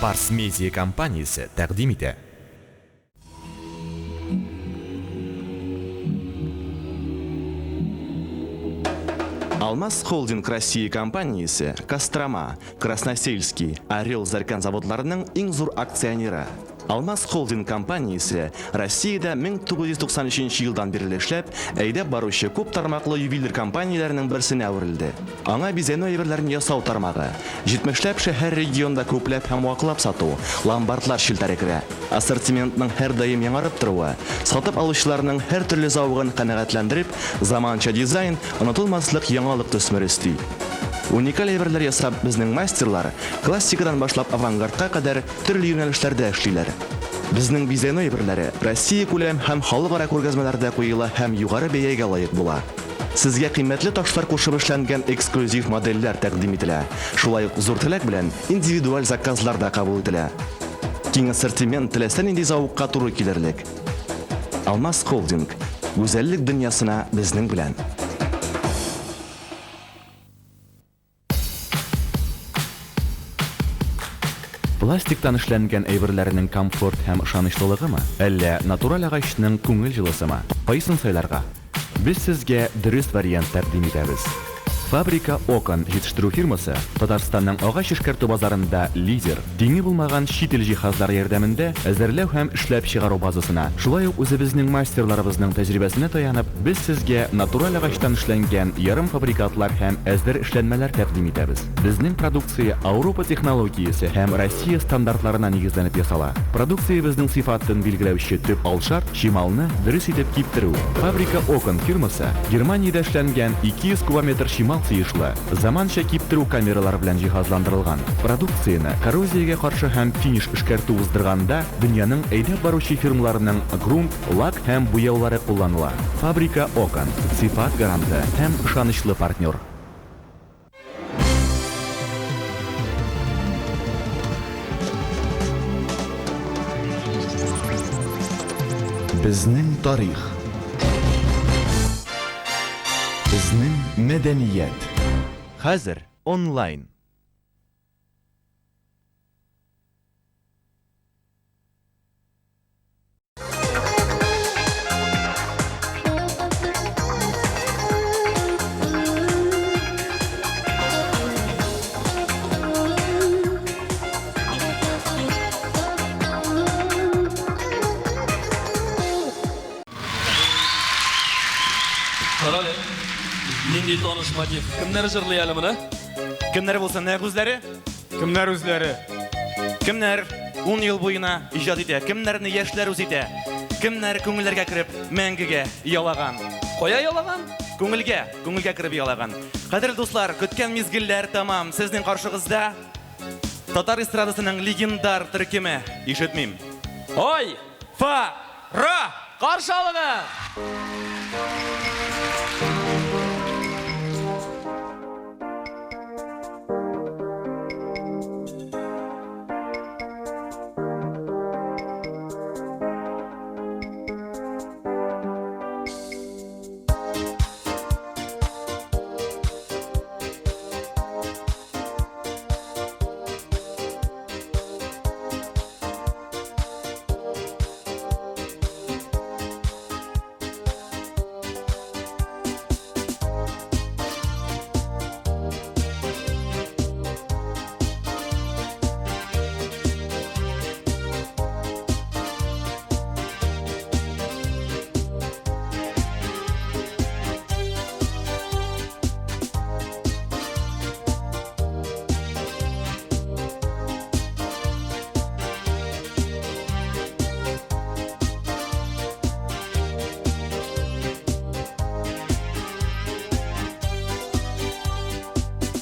Барс Медиа компаниясе тәкъдим итә. Алмаз Холдинг Россия компаниясе Кострома, Красносельский, Орел зәркән заводларының иң зур акционеры. Алмаз Холдинг компаниясе Россиядә 1993 елдан бирле эшләп, әйдәп баручы күп тармаклы ювелир компанияләренең берсенә әверелде. Аңа бизәнү әйберләрен ясау тармагы, җитмешләп шәһәр-регионда күпләп һәм ваклап сату, ломбардлар челтәре керә. Ассортиментның һәрдаим яңарып торуы, сатып алучыларның һәртөрле зәвыгын канәгатьләндереп, заманча дизайн, онытылмаслык яңалык төсмере өсти. Уникаль әйберләр ясап, безнең мастерлар классикадан башлап авангардка кадәр төрле юнәлешләрдә эшлиләр. Безнең бизәнү әйберләре Россиякүләм һәм халыкара күргәзмәләрдә куела һәм югары бәягә лаек була. Сезгә кыйммәтле ташлар кушып эшләнгән эксклюзив модельләр тәкъдим ителә. Шулай ук зур теләк белән индивидуаль заказлар да кабул ителә. Киң ассортимент теләсә нинди зәвыкка туры килерлек. Алмаз Холдинг, гүзәллек дөньясына безнең белән! Пластиктан эшләнгән әйберләрнең комфорт һәм ышанычлылыгымы, әллә натураль агачның күңел җылысымы? Кайсын сайларга? Без сезгә дөрес вариант тәкъдим итәбез. Фабрика Окон җитештерү фирмасы Татарстанның агач эшкәртү базарында лидер, тиңе булмаган чит ил җиһазлары ярдәмендә әзерләү һәм эшләп чыгару базасына, шулай ук үзебезнең мастерларыбызның тәҗрибәсенә таянып, без сезгә натураль агачтан эшләнгән ярымфабрикатлар һәм әзер эшләнмәләр тәкъдим итәбез. Безнең продукция Ауропа технологиясе һәм Россия стандартларына нигезләнеп ясала. Продукциябезнең сыйфатын билгеләүче төп алшарт, Чималны дөрес итеп киптерү. Фабрика Окон фирмасы Германиядә эшләнгән 200 кубометр чимал сыешлы заманча киптерү камералары белән җиһазландырылган. Продукцияне коррозиягә каршы һәм финиш эшкәртү уздырганда дөньяның әйдәп баручы фирмаларының грунт, лак һәм буяулары кулланыла. Фабрика Окон, сыйфат гаранты һәм ышанычлы партнер. Безнең тарих. Безнең мәдәният. Хәзер онлайн. Карале, нинди таныш мотив. Кемнәр җырлый әле моны? Кемнәр булсын, нәкъ үзләре? Кемнәр үзләре? Кемнәр ун ел буена иҗат итә? Кемнәрне яшьләр үз итә? Кемнәр күңелләргә кереп мәңгегә ялаган? Кая ялаган? Күңелгә, күңелгә кереп ялаган. Кадерле дуслар, көткән мизгелләр тәмам. Сезнең каршыгызда татар эстрадасының легендар төркеме. Ишетмим. Ай! Фа! Ра! Каршы алыгыз!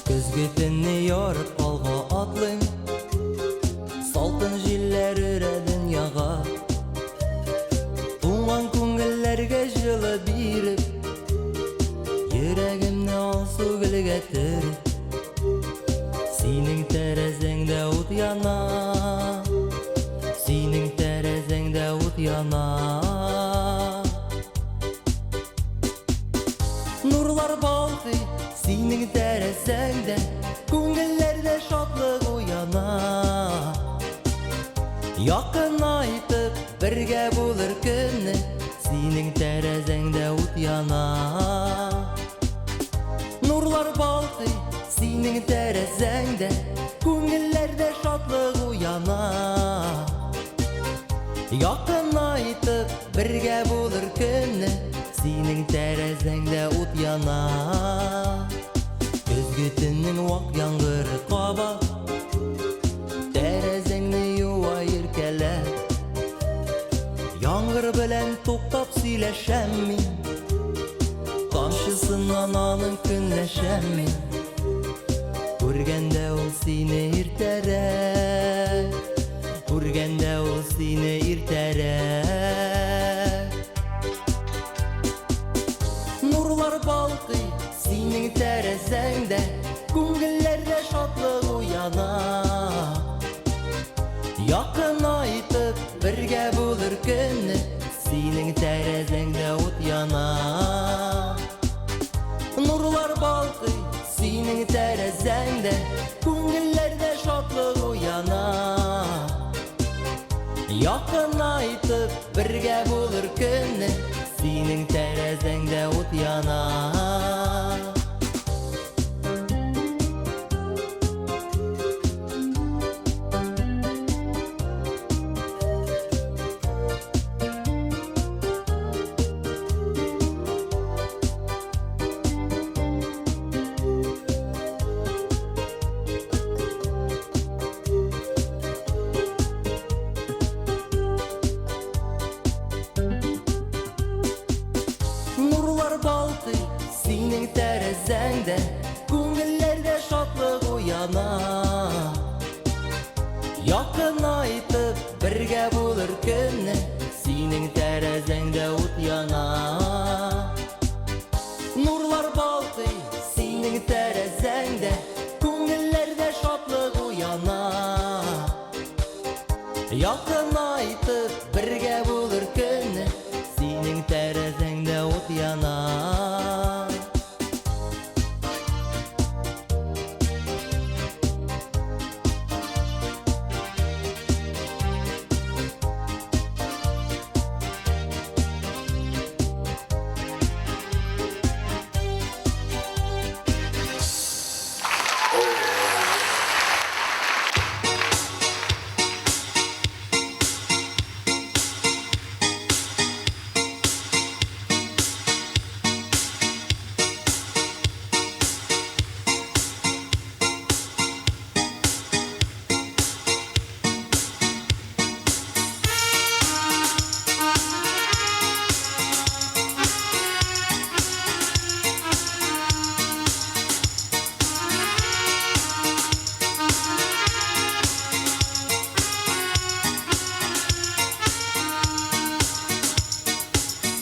Көзге төнне ярып алга атлыйм, Салкын җилләр өрә дөньяга. Туңган күңелләргә җылы биреп, Йөрәгемне алсу гөлгә төреп. Синең тәрәзәңдә ут яна, Синең тәрәзәңдә ут яна. Нурлар балкый синең тәрәзәңдә, Күңелләрдә шатлык уяна. бергә булыр көнне, синең тәрәзәңдә ут яна. Нурлар балкый синең тәрәзәңдә, күңелләрдә шатлык уяна. Якынайтып бергә булыр көнне, синең тәрәзәңдә ут яна. Көзге төннең вак яңгыры каба, тәрәзәңне юа иркәләп. Яңгыр белән туктап сөйләшәм мин, тамчысыннан аның көнләшәм мин. Күргәндә ул сине иртәрәк, күргәндә ул сине иртәрәк. Нурлар балкый синең тәрәзәңдә, күңелләрдә шатлык уяна. Якынайтып бергә булыр көнне, синең тәрәзәңдә ут яна. Нурлар балкый синең тәрәзәңдә, күңелләрдә шатлык уяна. Якынайтып бергә булыр көнне, синең тәрәзәңдә ут яна. Нурлар балкый синең тәрәзәңдә, күңелләрдә шатлык уяна. Якынайтып бергә булыр көнне, синең тәрәзәңдә ут яна. Нурлар балкый синең тәрәзәңдә, күңелләрдә шатлык уяна. Якынайтып бергә булыр көнне, синең тәрәзәңдә ут яна.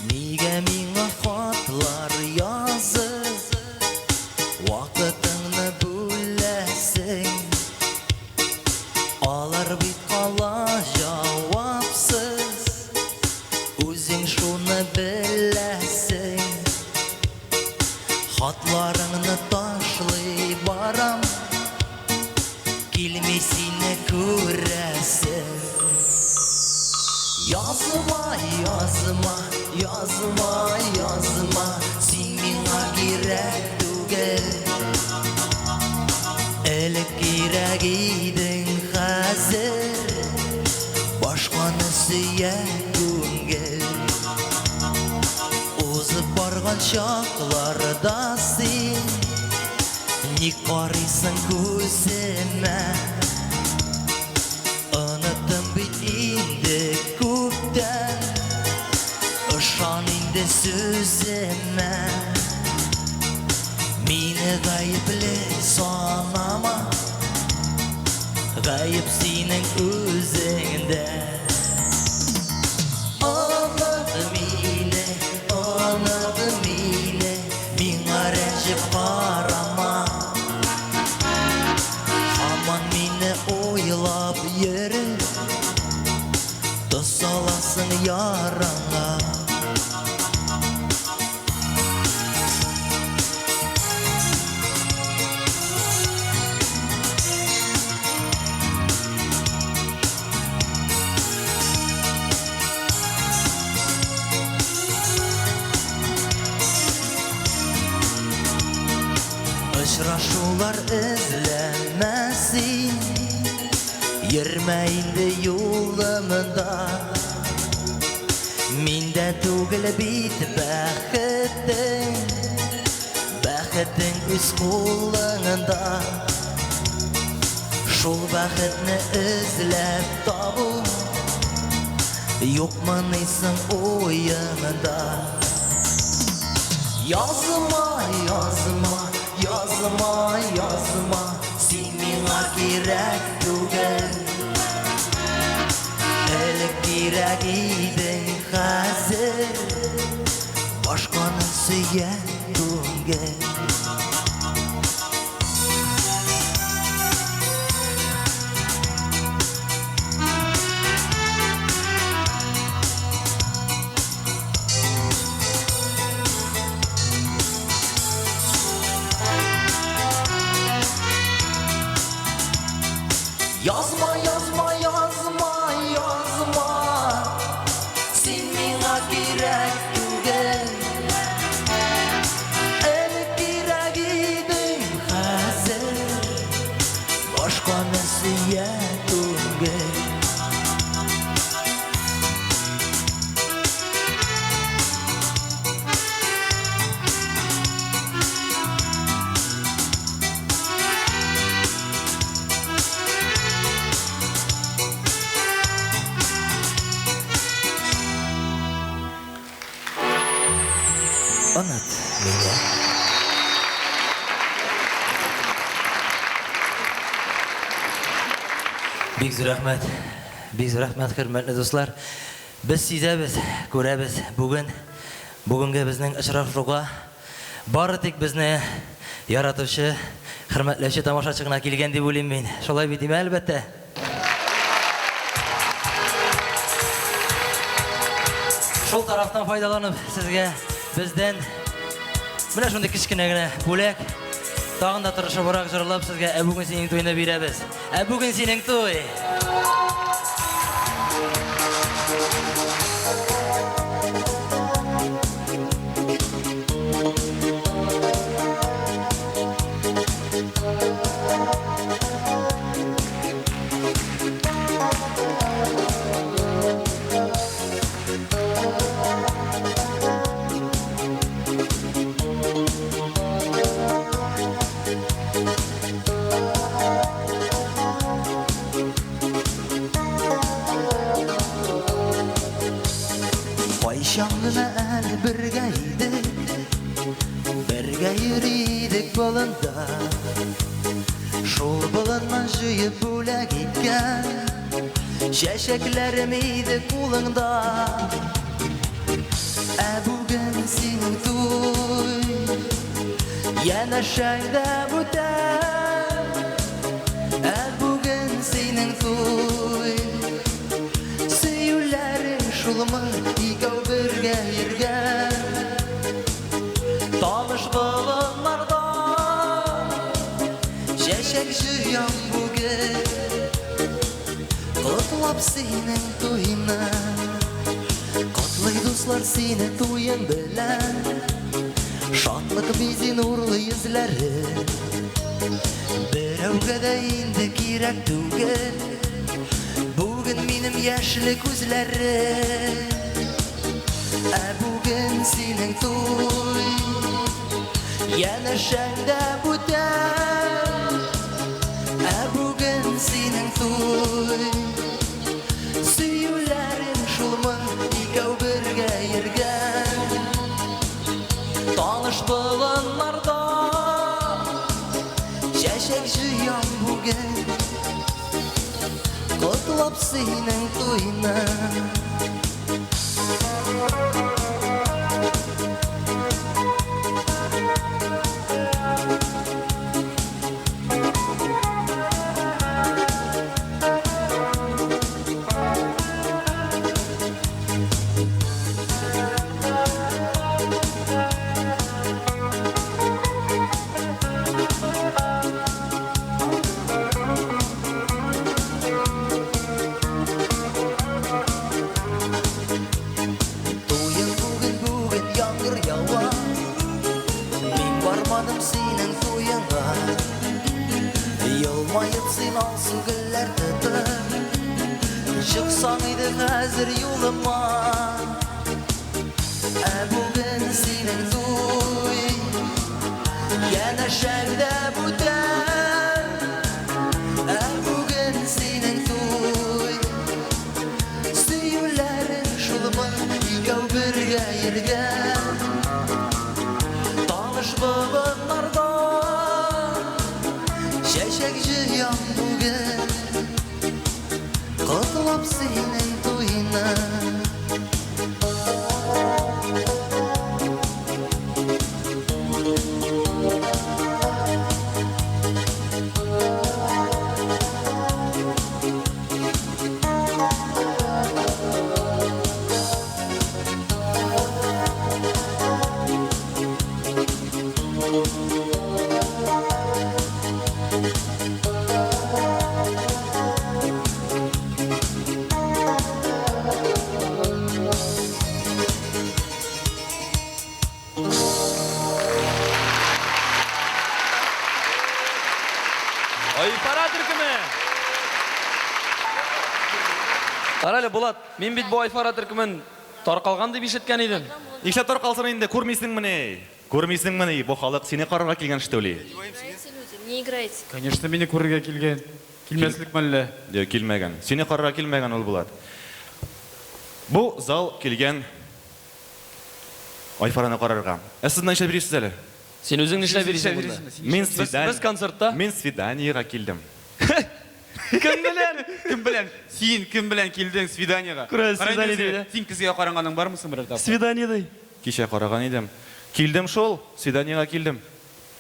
Нигә миңа хатлар язып, вакытыңны бүләсең? Алар бит кала җавапсыз, үзең шуны беләсең. Хатларыңны ташлый барам, килми сине күрәсем. Язма, язма, язма, язма, син миңа кирәк түгел. Элек кирәк идең, хәзер башканы сөя күңел. Узып барган чакларда син ник карыйсың күземә? Оныттым бит инде күптән, ышан инде сүземә. Мине гаепле санама, гаеп синең үзеңдә. Оныт мине, оныт мине, миңа рәнҗеп карама. Һаман мине уйлап йөреп, тоз саласың яраңа. Юллар эзләмә син, Йөрмә инде юлымда. Миндә түгел бит бәхетең, Бәхетең үз кулыңда. Шул бәхетне эзләп табу Юкмыни соң уеңда? Язма, язма, язма, язма, Син миңа кирәк түгел. Элек кирәк идең, хәзер Башканы сөя күңел. Язма, язма, язма, язма, Син миңа кирәк түгел. Элек кирәк идең, хәзер Башканы сөя күңел. Оныт мине. Бик зур рәхмәт. Бик зур рәхмәт, хөрмәтле дуслар. Без сизәбез, күрәбез, бүген, бүгенге безнең очрашуга бары тик безне яратучы, хөрмәтләүче тамашачы гына килгән дип уйлыйм мин. Шулай бит, димә, әлбәттә. Шул тарафтан файдаланып, сезгә бездән менә шундый кечкенә генә бүләк. Тагын да тырышыбрак җырлап сезгә Ә бүген синең туйны бирәбез. Ә бүген синең туй! Кайчан гына әле бергә идек, Бергә йөри идек болында. Шул болыннан җыеп бүләк иткән Чәчәкләрем иде кулыңда. Ә бүген синең туй, Янәшәңдә бүтән. Ә бүген синең туй, Сөюләрең шулмы, икәү бергә йөргән Таныш болыннарда Чәчәк җыям бүген, Котлап синең туйны. Котлый дуслар сине туең белән, Шатлык бизи нурлы йөзләре. Берәүгә дә инде кирәк түгел Бүген минем яшьле күзләре. Ә бүген синең туй, Янәшәңдә бүтән. Ә бүген синең туй, Сөюләрең шулмы, икәү бергә йөргән Таныш болыннарда Чәчәк җыям бүген, Котлап синең туйны. Син алсу гөлләр тотып Чыксаң иде хәзер юлыма. Ә бүген синең туй, Янәшәңдә бүтән. Ә бүген синең туй, Сөюләрең шулмы, икәү бергә йөргән. Таныш болыннарда Чәчәк җыям бүген, Котлап синең туйны. Айфара төркеме! Карале, Булат, мин бит бу Айфара төркемен таркалган дип ишеткән идем. Нишләп таркалсын инде, күрмисеңмени? Күрмисеңмени, бу халык сине карарга килгән, что ли? Играйте, люди, не играйте. Конечно, мине күрергә килгән. Килмәслек мәллә? Юк, килмәгән. Сине карарга килмәгән ул, Булат. Бу зал килгән Айфараны карарга. Ә сез нишләп йөрисез әле? Син үзең нишләп йөрисең монда? Мин свидание. Без концертта. Мин свиданиега килдем. Кем белән? Кем белән? Син кем белән килдең свиданиега? Күрә, свидание диде. Син көзгегә каранганың бармы соң берәр тапкыр? Свидание ди. Кичә караган идем. Килдем шул, свиданиега килдем.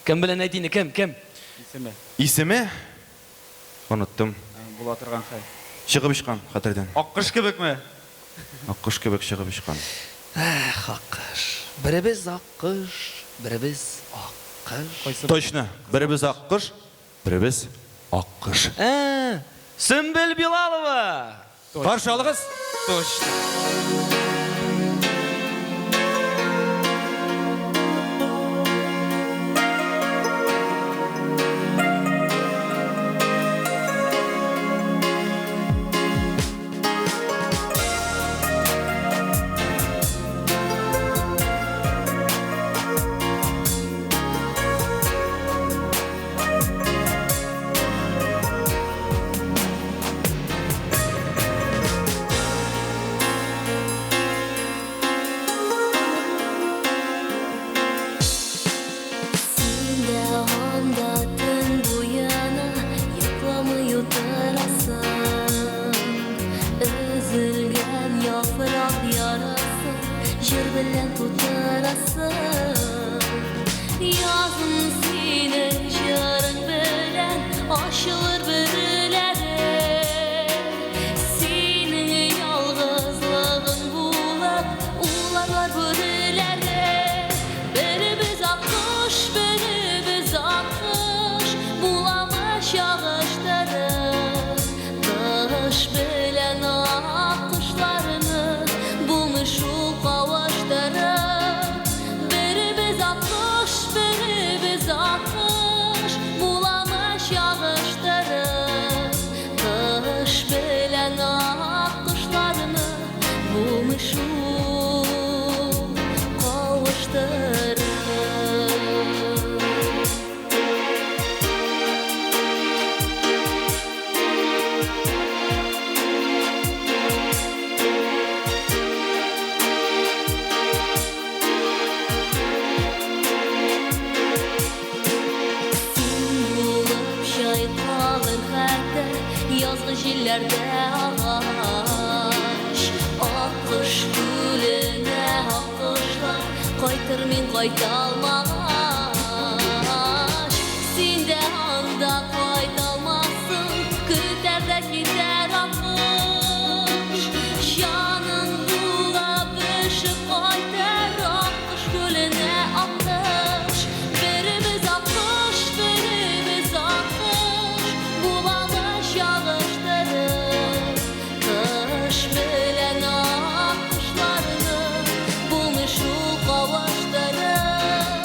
Кем белән әйт инде, кем, кем? Исеме. Исеме? Оныттым. Була торган хәл. Чыгып очкан хәтердән. Аккош кебекме? Аккош кебек чыгып очкан. Эх, аккош. Беребез аккош, беребез аккош. Точно. Беребез аккош, беребез аккош. Ә, Сөмбел Билалова! Каршы алыгыз. Точно. Син дә анда төн буена йокламый утырасың. Өзелгән яфрак ярасын җыр белән тутырасың. Язын синең җырың белән ачылыр бөреләре. Синең ялгызлыгың булып уларлар бүреләре. Беребез аккош, беребез аккош, буламы чагыштырып. Кыш белән аккошларны булмый шул кавыштырып. Беребез аккош, беребез аккош, буламы чагыштырып. Кыш белән аккошларны булмый шул кавыштырып. Син булып чайкалыр хәтер язгы җилләрдә агач. Аккош күленә аккошлар кайтыр мин кайта алмагач. Син дә анда кайта алмассың, көтәр дә китәр аккош. Җаның булып өшеп кайтыр аккош күленә аккош. Беребез аккош, беребез аккош, буламы чагыштырып. Кыш белән аккошларны булмый шул кавыштырып.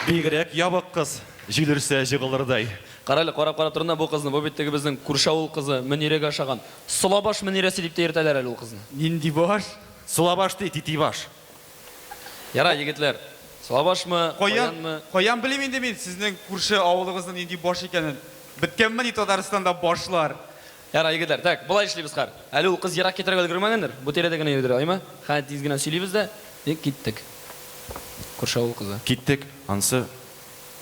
Бигрәк ябык кыз, җил өрсә җыгылырдай. Кара әле, карап-карап торын да бу кызны. Бу бит теге безнең күрше авыл кызы Мөнирәгә ошаган. Солабаш Мөнирәсе дип тә йөртәләр әле ул кызны. Нинди баш? Солабаш ди, титибаш. Ярар, егетләр. Солабашмы, Каян, каянмы? каян белим инде мин сезнең күрше авылыгызның нинди баш икәнен? Беткәнмени Татарстанда башлар? Ярар, егетләр, так, болай эшлибез хәр. Әле ул кыз ерак китәргә өлгермәгәндер, бу тирәдә генә йөридер, әйме? Хәзер тиз генә сөйлибез дә, и киттек. Күрше авыл кызы. Киттек, ансы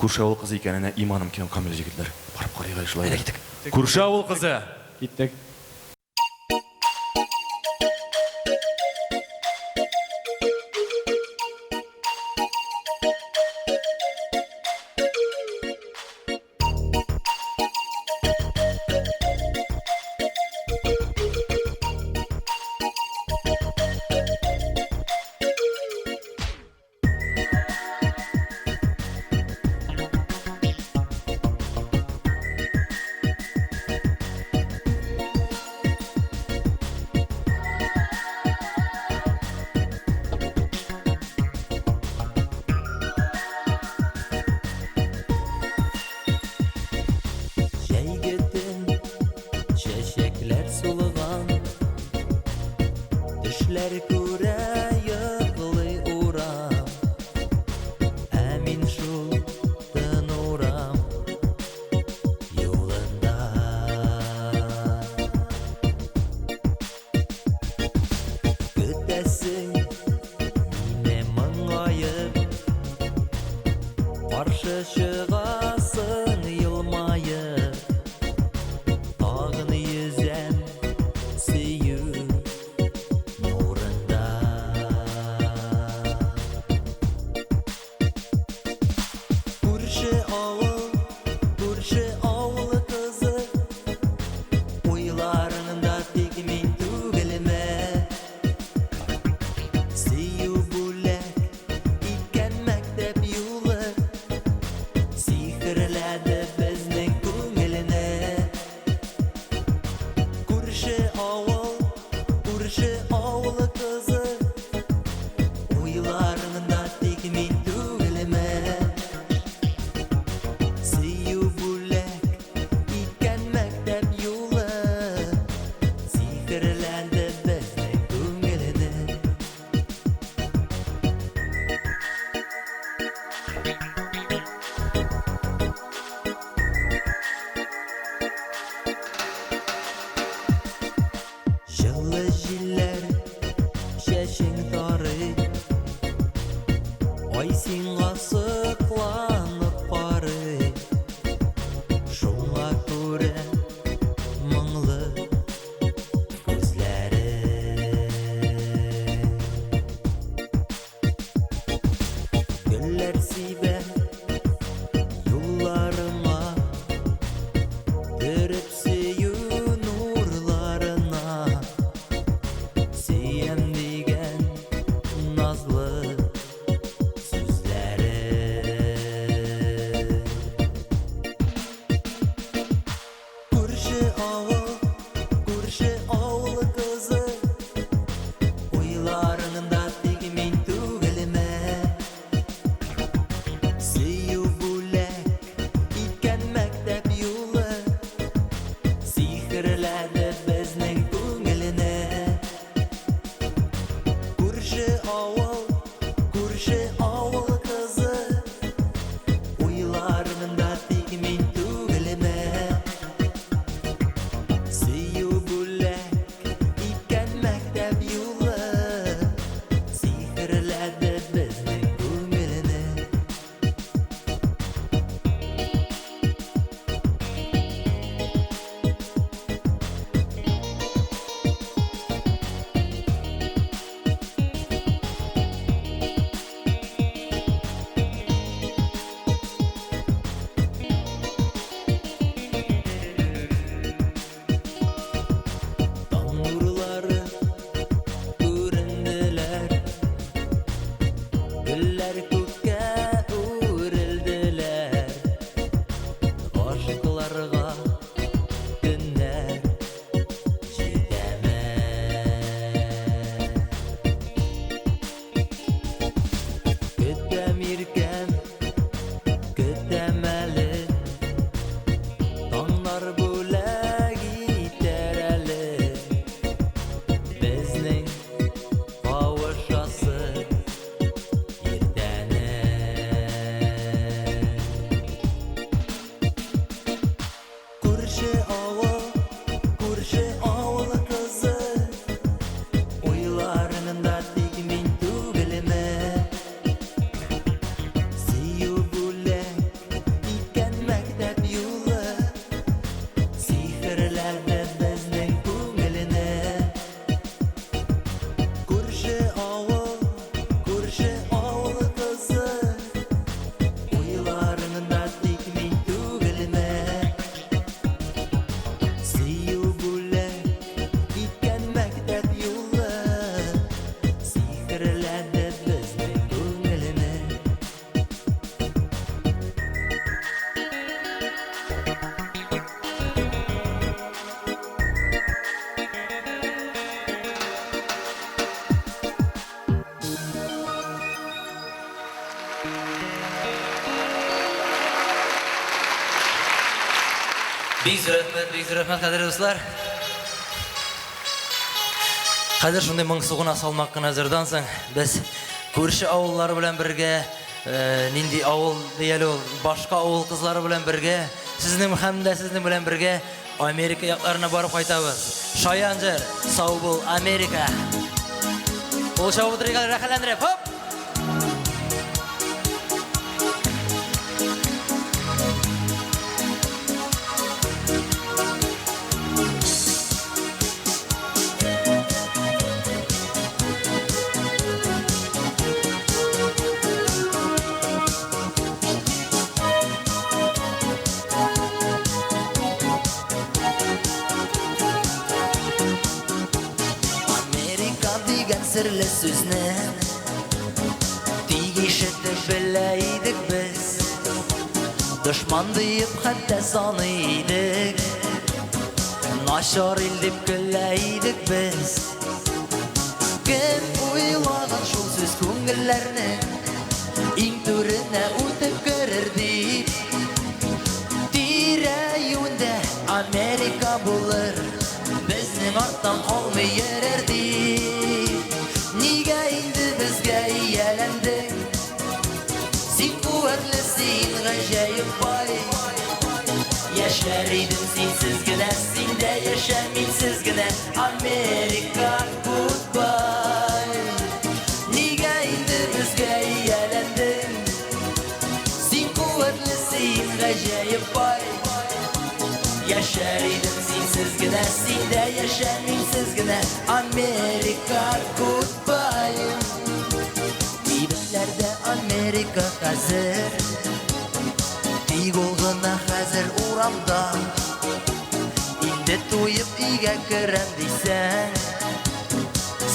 күрше авыл кызы икәненә иманым камил, егетләр. Барып карыйк әле шулай да. Әйдә, киттек. Күрше авыл кызы! Киттек. Җәйге төн, чәчәкләр сулыган, Төшләр күрә йоклый урам. Ә мин шул тын урам юлында. Көтәсең мине моңаеп, Каршы чыгасың елмаеп. Тагын йөзәм сөю нурында. Күрше авыл, күрше авыл кызы, Уйларыңда тик мин түгелме? Сөю бүләк иткән мәктәп юлы Сихерләде безнең күңелне. Күрше авыл, күрше авыл кызы, Уйларыңда тик мин түгелме? Сөю бүләк иткән мәктәп юлы Сихерләде безнең күңелне. Җылы җилләр чәчең тарый, Ай сиңа сокланып карый. Шуңа күрә моңлы күзләре. Гөлләр сибә юлларыма, Төреп сөю нурларына. Сөям дигән назлы сүзләре. Күрше авыл, күрше авыл кызы, Уйларыңда тик мин түгелме? Сөю бүләк иткән мәктәп юлы Сихерләде безнең күңелне. Күрше авыл, күрше авыл кызы, Уйларыңда тик мин түгелме? Сөю бүләк иткән мәктәп юлы Сихерләде безнең күңелне. Күрше авыл, күрше авыл кызы, уйларыңда тик мин түгелме? Сөю бүләк иткән мәктәп юлы сихерләде безнең күңелне. Бик зур рәхмәт, бик зур рәхмәт, кадерле дуслар. Хәзер шундый моңсу гына, салмак кына җырдан соң без күрше авыллары белән бергә, нинди авыл ди әле ул, башка авыл кызлары белән бергә, сезнең һәм дә сезнең белән бергә Америка якларына барып кайтабыз. Шаян җыр, сау бул, Америка. Кул чабып утырыйк әле, рәхәтләндереп, хоп! Америка дигән серле сүзне тик ишетеп белә идек без. Дошман диеп хәтта саный идек. Начар ил дип көлә идек без. Кем уйлаган шул сүз күңелләрнең иң түренә үтеп керер дип. Тирә-юньдә Америка булыр, безнең арттан калмый йөрер дип. Нигә инде безгә ияләндең? Син куәтле, син гаҗәеп бай. Яшәр идем синсез генә, син дә яшә минсез генә. Америка, goodbye. Нигә инде безгә ияләндең? Син куәтле, син гаҗәеп бай. Яшәр идем синсез генә, син дә яшә минсез генә. Америка, goodbye. Кибетләрдә Америка хәзер, тик ул гына хәзер урамда. Инде туеп өйгә керәм дисәң,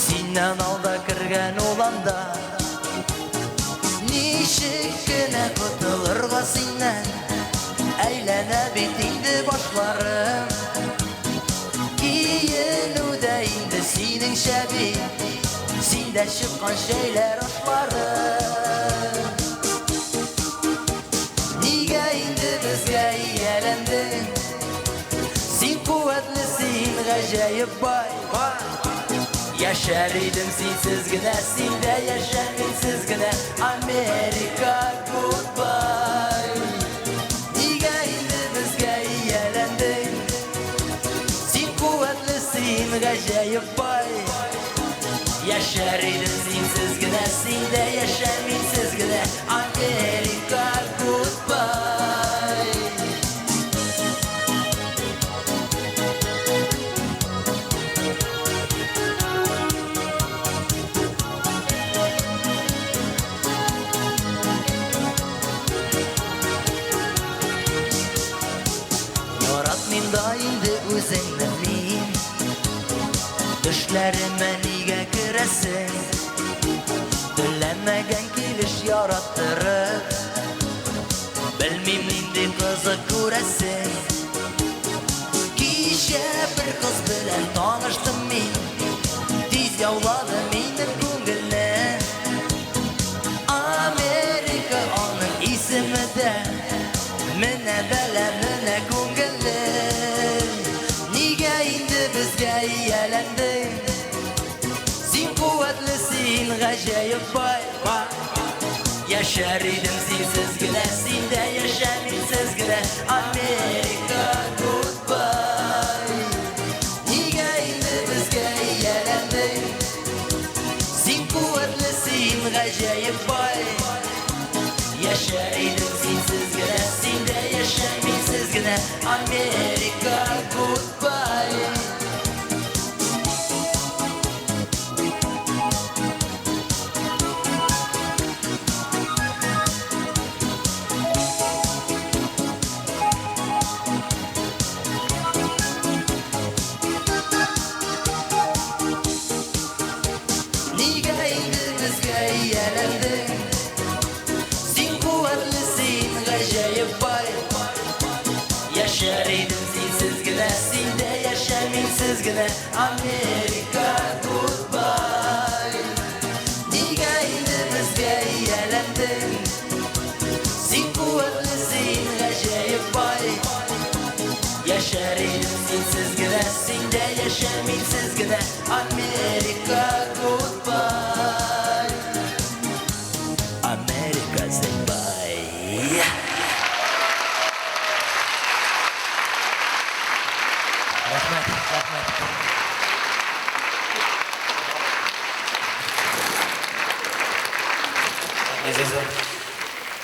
синнән алда кергән ул анда. Ничек кенә котылырга синнән, әйләнә бит инде башларым. Киенү дә инде синеңчә бит, синдә чыккан чәйләр, ашларым. Нигә инде безгә ияләндең? Син куәтле, син гаҗәеп бай. Яшәр идем синсез генә, син дә яшә минсез генә. Америка, goodbye. Нигә инде безгә ияләндең? Син куәтле, син гаҗәеп бай. Яшәр идем синсез генә, син дә яшә минсез генә. Америка, goodbye. Яратмыйм да инде үзеңне мин, төшләремә нигә керәсең? Теләмәгән килеш яраттырып, белмим нинди кызык күрәсең. Кичә бер кыз белән таныштым мин, тиз яулады минем күңелне. Америка аның исеме дә, менә бәла, менә күңелле. Нигә инде безгә ияләндең? Син куәтле, син гаҗәеп бай. Яшәр идем синсез генә, син дә яшә минсез генә. Америка, goodbye. Нигә инде безгә ияләндең? Син куәтле, син гаҗәеп бай. Яшәр идем синсез генә, син дә яшә минсез генә. Америка, goodbye. генә Америка goodbye. Нигә инде безгә ияләндең? Син куәтле, син гаҗәеп бай. Яшәр идем синсез генә, син дә яшә минсез генә Америка goodbye. Америка goodbye. Рәхмәт, рәхмәт.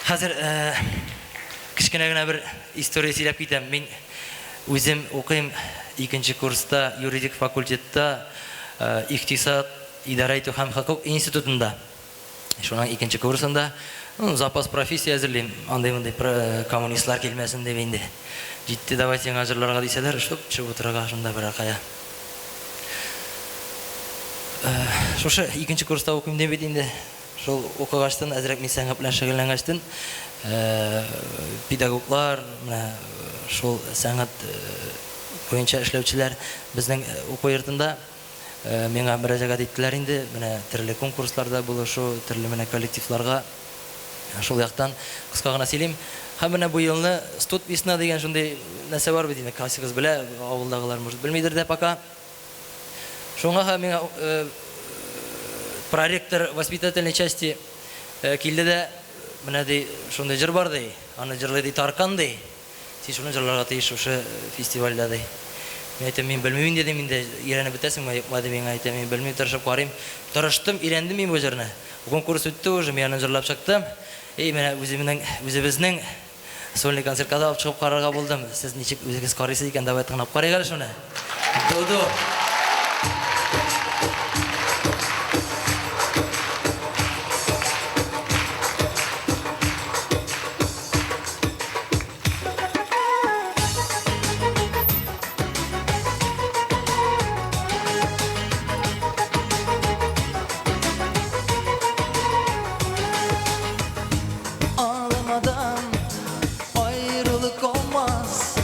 Хәзер кечкенә генә бер история сөйләп китәм. Мин үзем укыйм икенче курста юридик факультетта, икътисад, идарә итү һәм хокук институтында. Шуның икенче курсында, ну, запас профессия әзерлим, андый-мондый коммунистлар килмәсен дип инде. Җитте, давай сиңа җырларга дисәләр, шуп төшеп утырырга шунда берәр кая. Шушы икенче курста укыйм дип бит инде. Шул укыгачтын, әзрәк мин сәнгать белән шөгыльләнгәчтен, педагоглар, менә шул сәнгать буенча эшләүчеләр безнең уку йортында миңа мөрәҗәгать иттеләр инде, менә төрле конкурсларда булышу, төрле менә коллективларга шул яктан кыска гына сөйлим. Һәм менә бу елны Студ весна дигән шундый нәрсә бар бит инде, кайсыгыз белә, авылдагылар, может, белмидер дә пока. Шуңа һәм миңа проректор воспитательной части килде дә, менә ди, шундый җыр бар ди, аны җырлый ди Таркан ди. Син шуны җырларга тиеш шушы фестивальдә ди. Мин әйтәм, мин белмим инде дим инде, өйрәнеп бетәсеңме, юкмы ди миңа әйтә, мин белмим, тырышып карыйм. Тырыштым, өйрәндем мин бу җырны. Конкурс үтте уже, мин аны җырлап чыктым. И менә үземнең, үзебезнең сольный концертка да алып чыгып карарга булдым. Сез ничек үзегез карыйсыз икән, давай тыңлап карыйк әле шуны. Дуду. Ağlamadan ayrılık olmaz.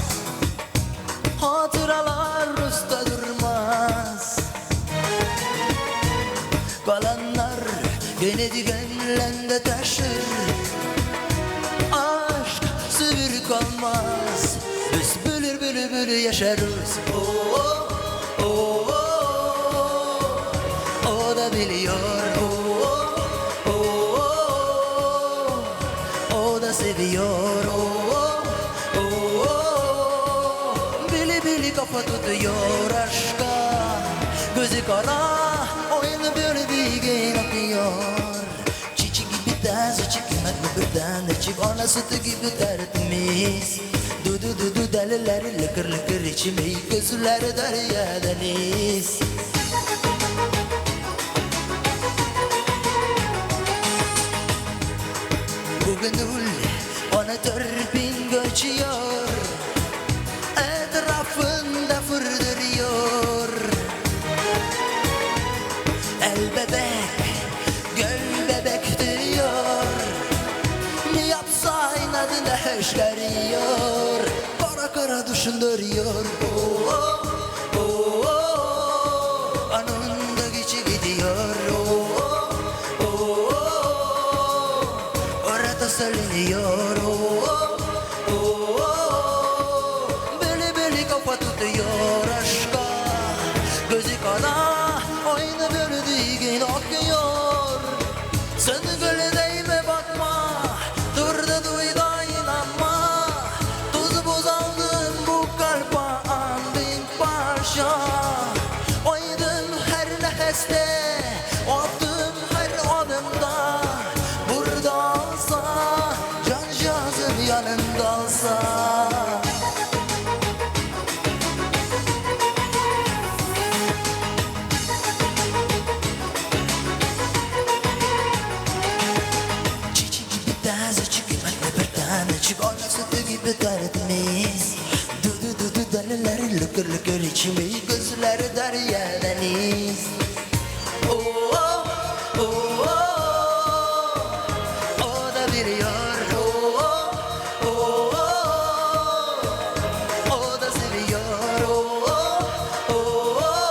Hatıralar usta durmaz. Kalanlar gene dikenlende taşır. Aşk sivri kalmaz. Biz bülür bülür bülür yaşarız. Oh, oh, oh, o da biliyor. Oh, oh, oh, o da seviyor. Oh, oh, oh, bili bili kafa tutuyor aşka. Gözü kara oyunu böyle bir akıyor. Çiçek gibi tazecik, kıymetli bir tanecik, ana sütü gibi tertemiz. Dudu dudu delileri lıkır lıkır içimi, gözleri derya deniz. Bugün ul ona törpin göçüyor, etrafında fırdırıyor. El bebek, göl bebek diyor, ne yapsa inadına höşleriyor, kara kara düşündürüyor. Oh, oh, oh, oh, anında geçi gidiyor. Oh, oh, oh, orada söyleniyor. Oh, oh, oh, beli beli kafa tutuyor aşka. Gözü kara oyunu gördüğün akıyor. Sen gülü değme bakma, dur da duy da inanma. Tuz buz aldım bu kalpa bin parça. Oydım her nefeste, attım her adımda. Burada olsa, cancağızım yanımda olsa. Çiçek gibi tazecik, kıymetli bir tanecik, ana sütü gibi tertemiz. Dudu dudu delileri lıkır lıkır içimi, gözleri derya deniz. Oh, oh, oh, oh, o da biliyor. Oh, oh, oh, o da seviyor. Oh, oh, oh,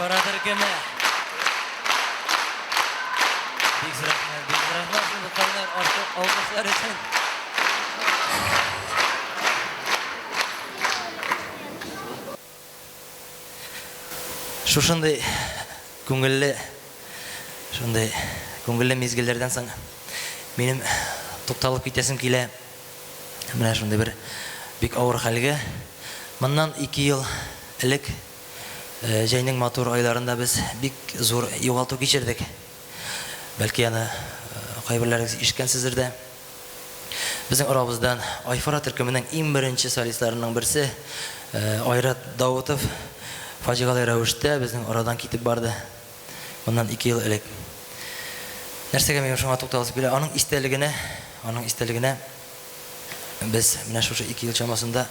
Айфара төркеме. Бик зур рәхмәт, бик зур рәхмәт шундый кайнар алкышлар өчен. Шушындый күңелле, шундый күңелле мизгелләрдән соң минем тукталып китәсем килә. Менә шундый бер бик авыр хәлгә. Моннан 2 ел элек җәйнең матур айларында без бик зур югалту кичердек. Бәлки аны кайберләрегез ишеткәнсездер дә. Безнең арабыздан Айфара төркеменең иң беренче солистларының берсе Айрат Даутов фаҗигале рәвештә безнең арадан китеп барды. Моннан 2 ел элек. Нәрсәгә минем шуңа тукталасым килә? Аның истәлегенә, аның истәлегенә без менә шушы 2 ел чамасында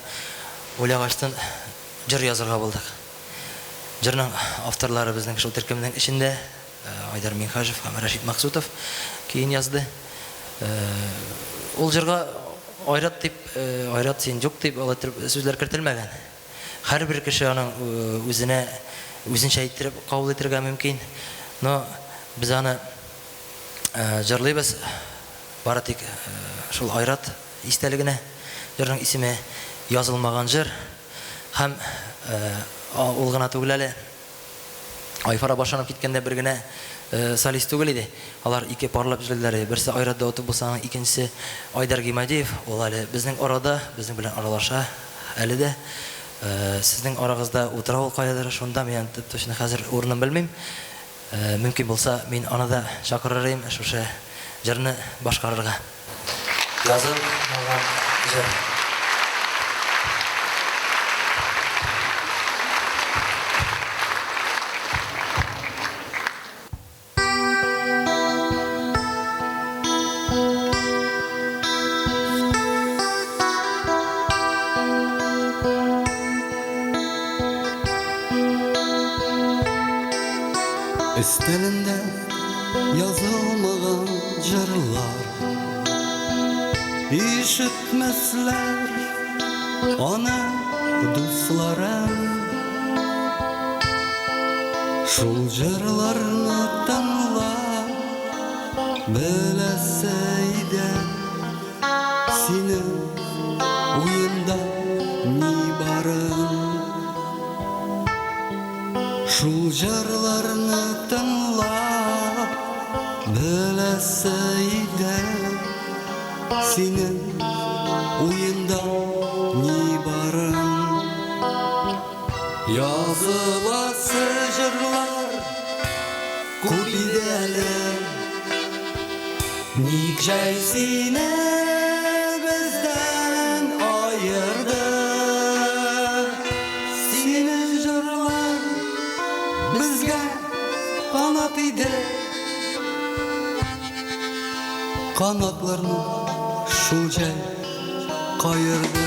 уйлагачтын җыр язырга булдык. Җырның авторлары безнең шул төркемнең эчендә Айдар Минһаҗев һәм Рәшит Максутов көен язды. Ул җырга Айрат дип, Айрат син юк дип алай иттереп сүзләр кертелмәгән. Һәрбер кеше аның үзенә үзенчә иттереп кабул итәргә мөмкин. Но без аны җырлыйбыз бары тик шул Айрат истәлегенә. Җырның исеме Язылмаган җыр. Һәм ул гына түгел әле. Айфара башланып киткәндә бер генә солист түгел иде. Алар ике парлап җырлыйлар иде. Берсе Айрат Даутов булса, аның икенчесе Айдар Гимадиев. Ул әле безнең арада, безнең белән аралаша әле дә. Сезнең арагызда утыра ул каядыр, шунда, мин аны точно хәзер урынын белмим. Мөмкин булса, мин аны да чакырыр идем шушы җырны башкарырга. Язылмаган җыр. Өстәлендә язылмаган җырлар Ишетмәсләр аны дусларым Шул җырларны тыңлап беләсе иде Синең уенда ни барын. Шул җырларны тыңлап беләсе иде Синең уенда ни барын. Языласы җырлар күп иде әле, Ник җәй сине бездән аерды? Синең җырлар безгә канат иде, Канатларны шул җәй каерды.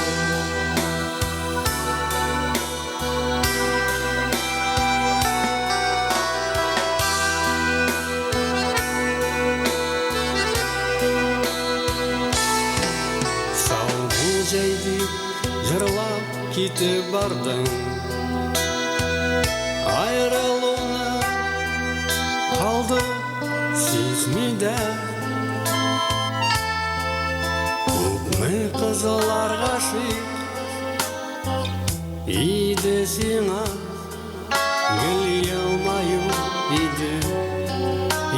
Сау бул, җәй дип җырлап китеп бардың. Аерылуны калды сизми дә. Күпме кызлар гашыйк иде сиңа, Гел елмаю иде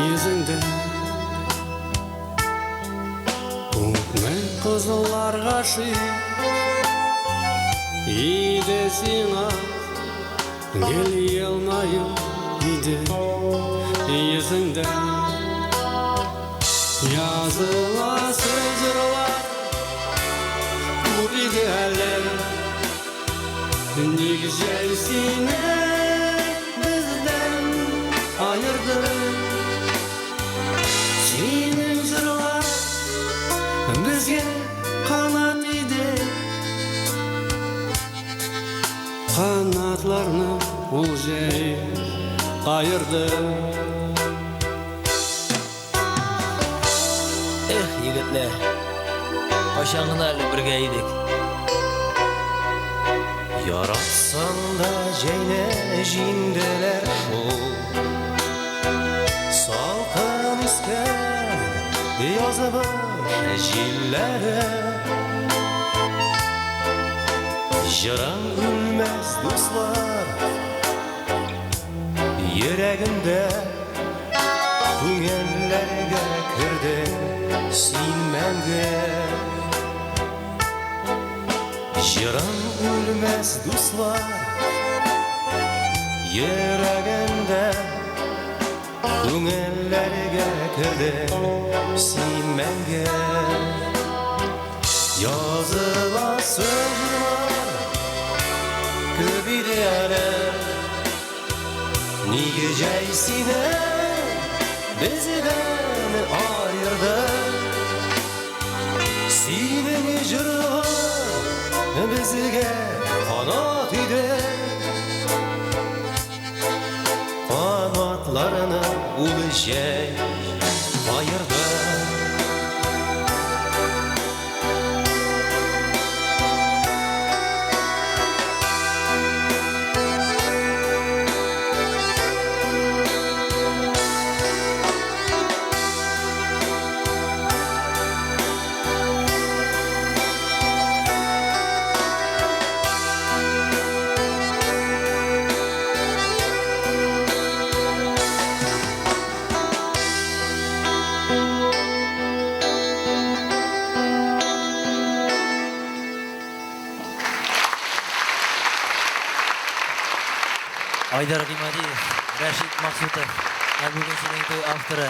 йөзеңдә. Күпме кызлар гашыйк иде сиңа, Гел елмаю иде йөзеңдә. Языласы җырлар күп иде әле, Ник җәй сине бездән аерды? Синең җырлар безгә канат иде, Канатларны ул җәй каерды. Эх, егетләр, кайчан гына әле бергә идек. Яратсаң да җәйне җиңделәр шул. Салкын искән язмыш җилләре. Җырың үлмәс, дуслар, йөрәгемдә. Күңелләргә кердең син мәңге. Җырың үлмәс, дуслар, йөрәгемдә. Күңелләргә кердең син мәңге. Языласы җырлар күп иде әле. Нигә җәй сине бездән аерды? Синең җырың безгә канат иде. Канатларны ул җәй аерды. Айдар Гыймадиев, Рәшит Максутов, ә бүген синең туй авторы.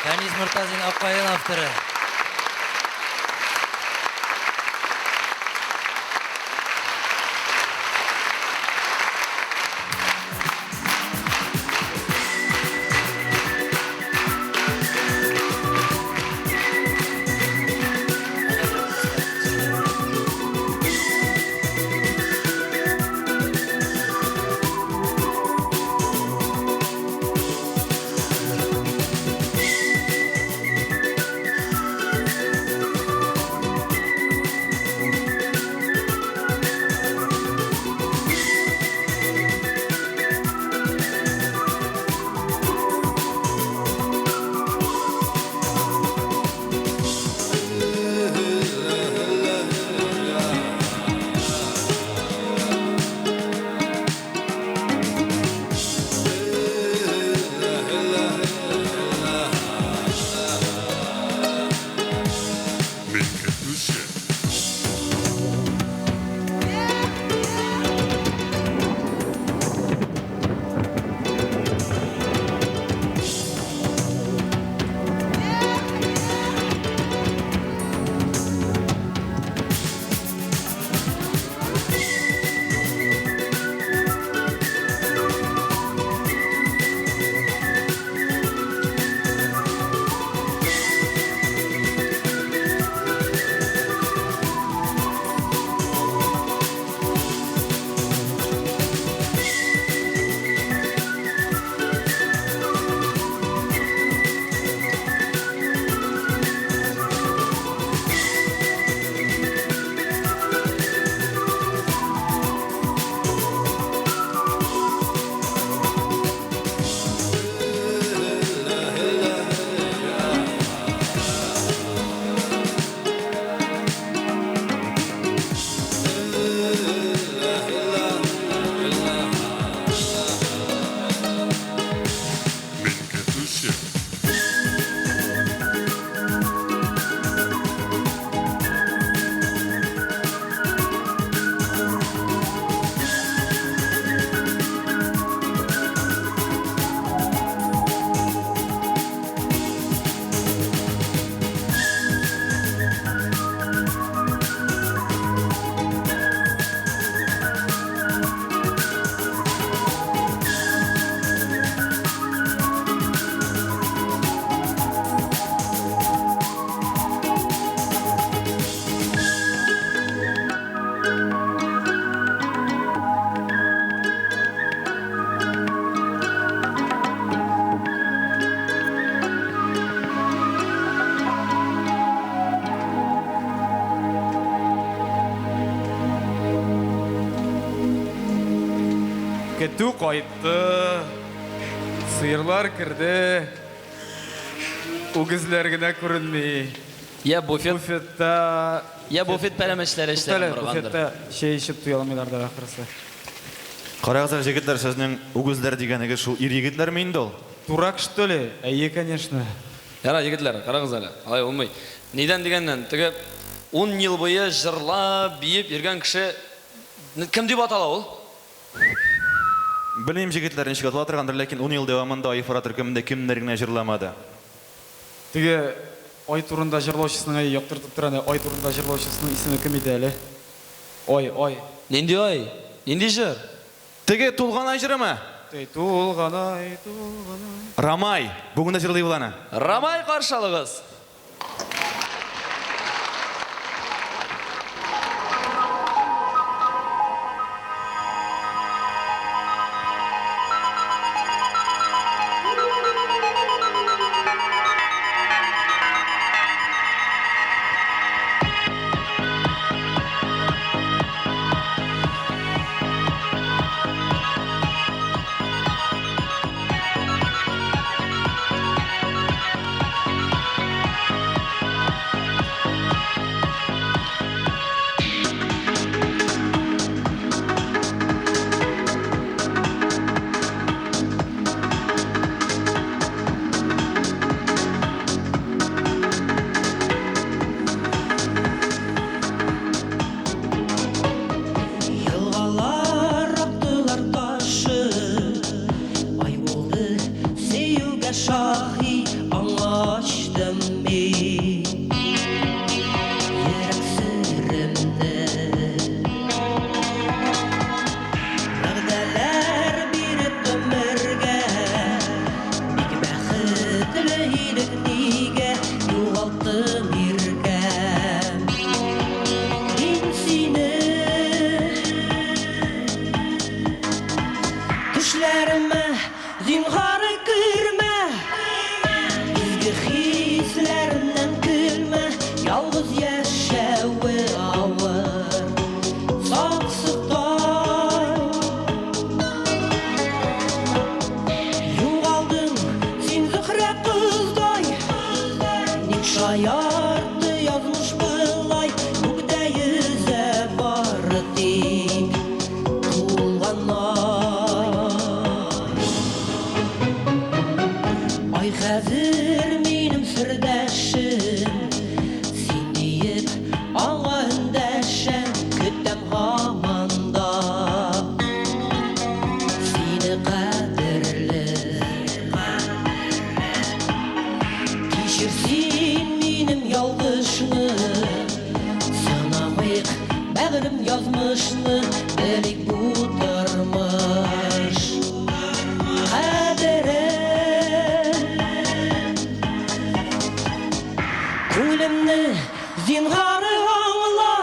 Фәнис Мортазин Аккаен авторы. Көтү кайтты. Сыерлар керде. Үгезләр генә күренми. Я буфет. Буфетта. Я буфет пәрәмәчләре эшләрен боргандыр. Буфетта чәй эчеп туя алмыйлардыр ахрысы. Карагыз әле, җегетләр, сезнең үгезләр дигәнегез шул ир-егетләрме инде ул? Дурак, что ли? Әйе, конечно. Ярар, егетләр, карагыз әле, алай булмый. Нидән дигәннән, теге ун ел буе җырлап, биеп йөргән кеше кем дип атала ул? Белмим, җегетләр, ничек атала торгандыр, ләкин ун ел дәвамында Айфара төркемендә кемнәр генә җырламады. Теге ай турында җырлаучысының, әй, яктыртып тора әнә, ай турында җырлаучысының исеме кем иде әле? Ай, ай. Нинди ай? Нинди җыр? Теге Тулган ай җырымы? Теге Тулган ай, тулган ай. Рамай! Бүген дә җырлый ул аны. Рамай каршы алыгыз! Елгалар актылар ташып, Ай булды сөюгә шаһит, Аңа ачтым мин йөрәк серемне. Вәгъдәләр биреп гомергә, Бик бәхетле идек, нигә югалттым иркәм? Мин сине төшләремә зинһар кермә, Изге хисләремнән көлмә, Ялгыз яшәве авыр, саксыктай. Югалдың син Зөһрә кыздай, Ник шаяртты язмыш болай, Күктә йөзә бары тик тулган ай. Ай хәзер минем сердәшем, Син диеп аңа эндәшәм, Көтәм һаман да сине кадерле. Кичер син минем ялгышны, Сынамыйк бәгърем язмышны, Белик бу тормыш кадерен. Күңелемне зинһар аңла,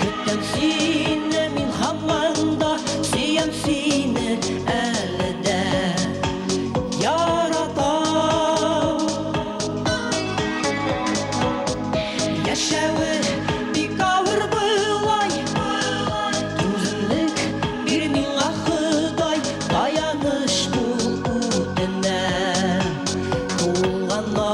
Көтәм сине мин һаман да, Сөям сине әле дә, яратам. Яшәве бик авыр болай, Түземлек бир миңа Ходай, Таяныч бул үтенәм, тулган ай.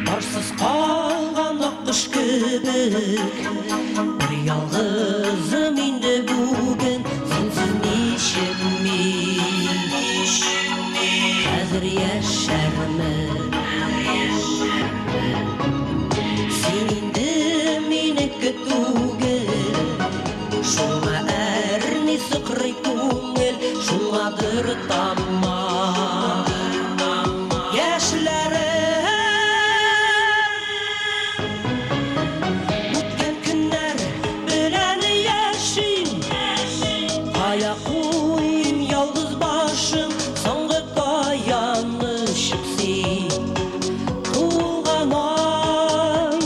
Парсыз калган аккош кебек, Бер ялгызым инде бүген, Синсез ничек мин хәзер яшәрмен? Син инде минеке түгел, Шуңа әрни сыкрый күңел, Шуңадыр тама яшьләрем. Үткән көннәр белән яшим, Кая куйым ялгыз башым, Соңгы таянычым син, тулган ай.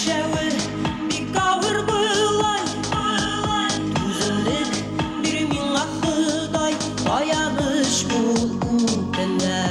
Яшәве бик авыр болай. Түземлек бир миңа, Ходай, таяныч бул, үтенәм.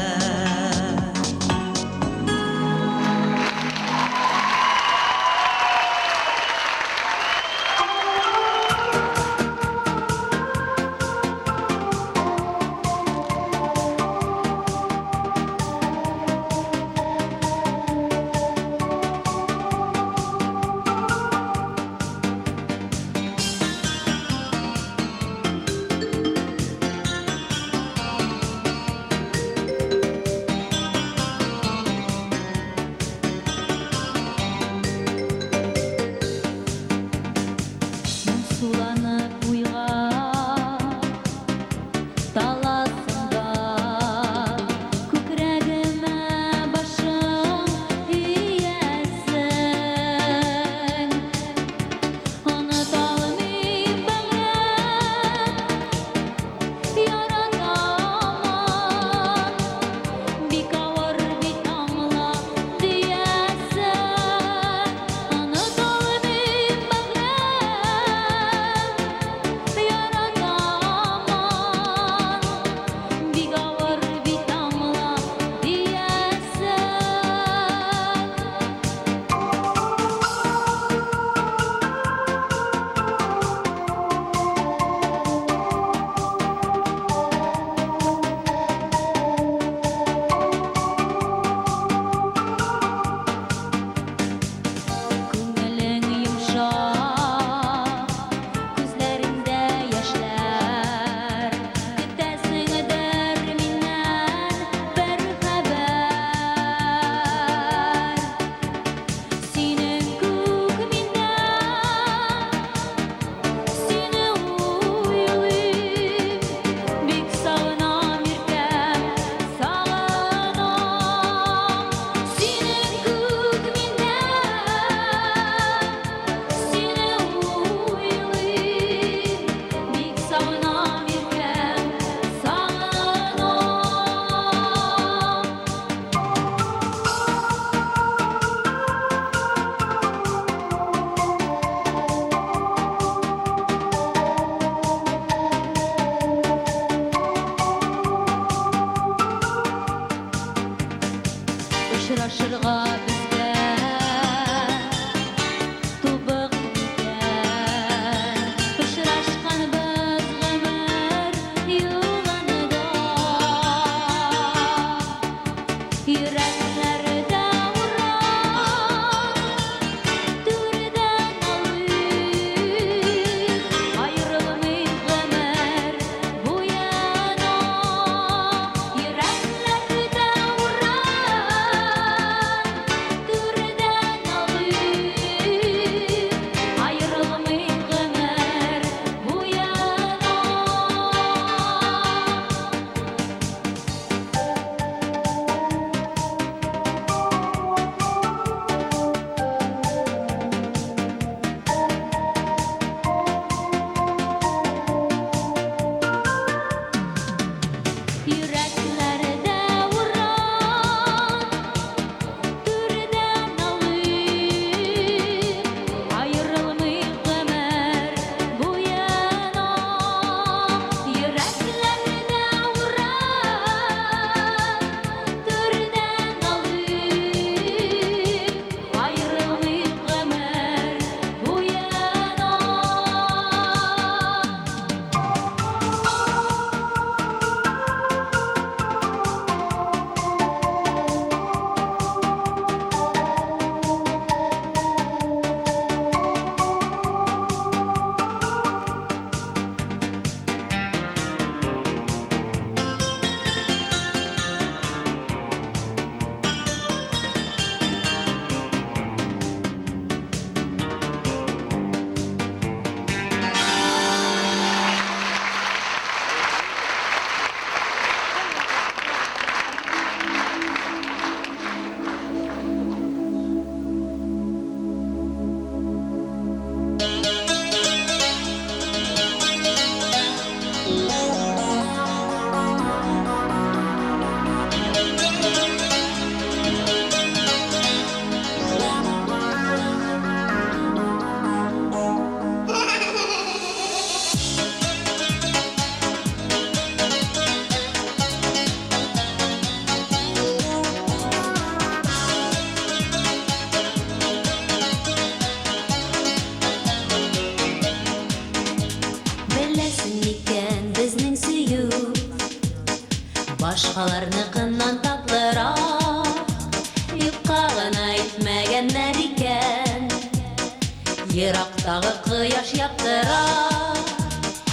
Ерактагы кояш яктыра.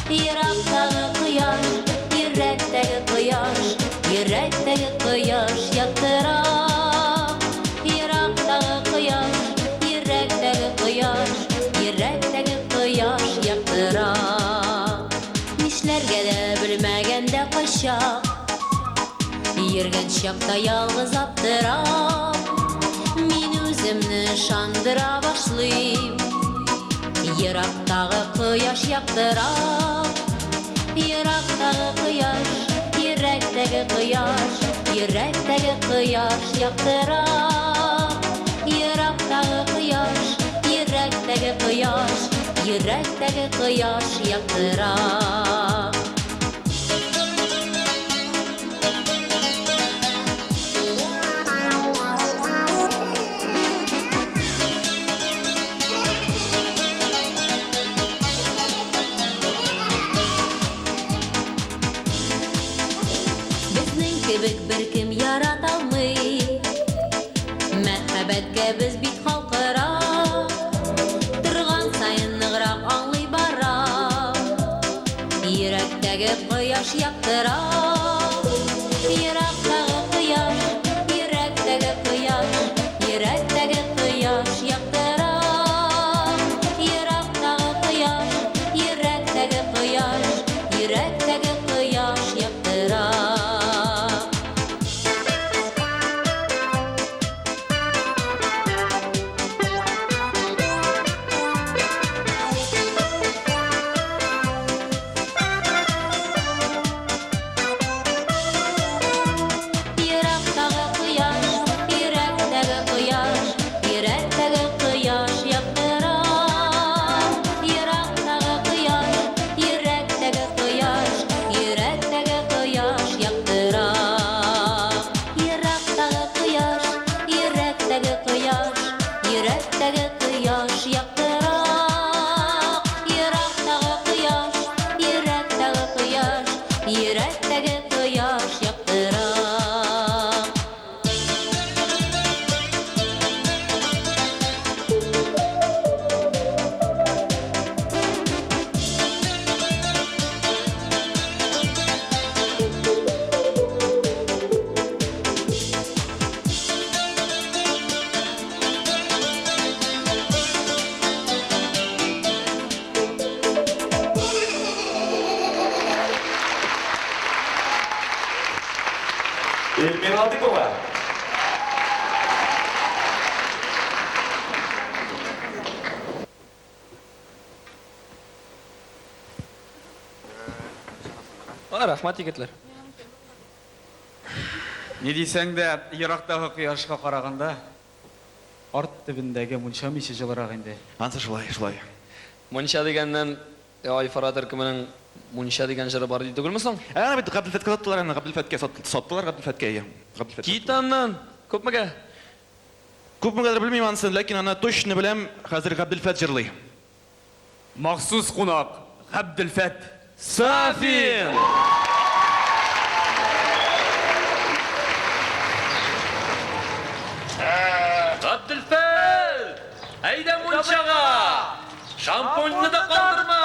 Ерактагы кояш, йөрәктәге кояш, йөрәктәге кояш яктыра. Ерактагы кояш, йөрәктәге кояш, йөрәктәге кояш яктыра. Нишләргә дә белмәгәндә кайчак, йөргән чакта ялгыз аптырап, мин үземне ышандыра башлыйм. Ерактагы кояш яктыра. Ерактагы кояш, йөрәктәге кояш, йөрәктәге кояш яктыра. Ерактагы кояш, йөрәктәге кояш, йөрәктәге кояш яктыра. Безнең кебек беркем ярата алмый. Мәхәббәткә без бит халкырак. Торган саен ныграк аңлый барам. Йөрәктәге кояш яктыра. Ерактагы кояш, йөрәктәге кояш, йөрәктәге кояш яктыра. Ерактагы кояш, йөрәктәге кояш, йөрәктәге кояш яктыра. Ерактагы кояш, йөрәктәге кояш, йөрәктәге кояш яктыра. Ерактагы кояш, йөрәктәге кояш, йөрәктәге кояш яктыра. Ерактагы кояш, йөрәктәге кояш, йөрәктәге кояш яктыра. Ерактагы кояш, йөрәктәге кояш, йөрәктәге кояш яктыра. Эльмира Латыпова. Рәхмәт, егетләр. Ни дисәң дә, ерактагы кояшка караганда, арт төбендәге мунча миче җылырак инде. Ансы шулай, шулай. Мунча дигәннән, Айфара төркеменең Мунча дигән җыры бар иде түгелме соң? Ә, аны бит Габделфәткә саттылар аны, Габделфәткә саттылар Габделфәткә, әйе. Габделфәткә. Кит аннан! Күпмегә? Күпмегәдер белмим анысын, ләкин аны точно беләм, хәзер Габделфәт җырлый. Махсус кунак, Габделфәт Сафин! Габделфәт! Әйдә мунчага! Шампуньны да калдырма!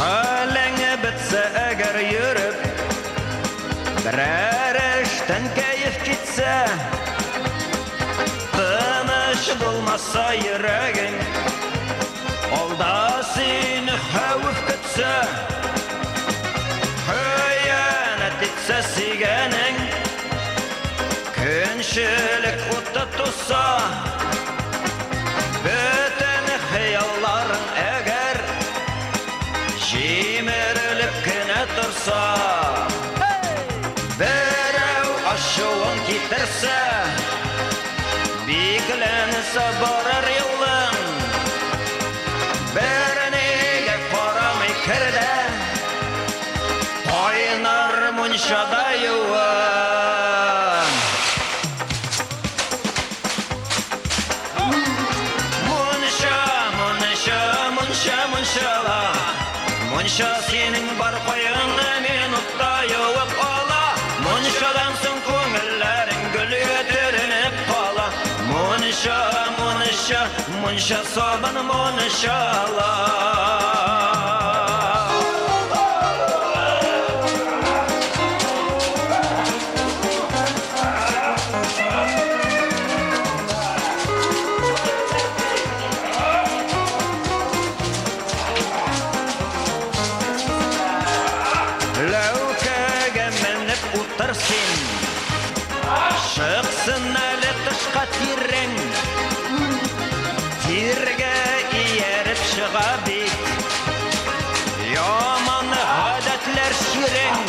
Хәлең бетсә әгәр йөреп, берәр эштән кәеф китсә, тыныч булмаса йөрәгең, алда сине хәвеф көтсә, хыянәт итсә сөйгәнең, көнчелек уты туса, бөтен хыялларың әгәр җимерелеп кенә торса, берәү ачуын китерсә, бикләнсә барыр юлың, бернигә карамый кер дә, кайнар мунчада юын. Мунча синең бар кайгыңны минутта юып ала. Мунчадан соң күңелләрең гөлгә төренеп кала. Мунча, мунча, мунча сабын мунчала. Ләүкәгә менеп утыр син. Чыксын әле тышка тирең. Тиргә ияреп чыга бит. Яман гадәтләр чирең.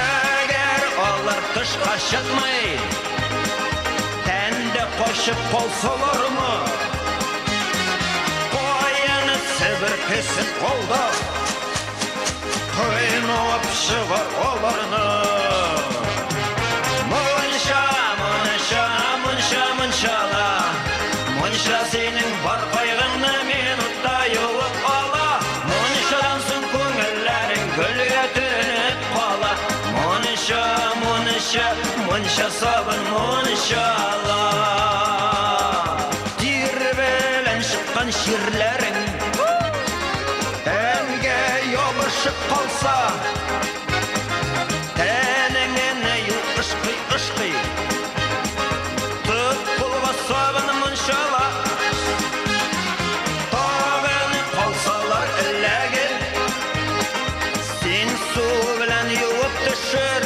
Әгәр алар тышка чыкмый, тәндә качып калсалармы? Каян себеркесен ал да, кыйнап чыгар аларны. Мунча, мунча, мунча, мунчала. Мунча синең бар кайгыңны минутта юып ала. Мунчадан соң күңелләрең гөлгә төренеп кала. Мунча, мунча, мунча сабын мунчала. Тир белән чыккан чирләрең тәнгә ябышып калса, тәнеңне ю ышкый ышкый. Тот кулга сабын мунчала. Тагын калсалар эләгер, син су белән юып төшер.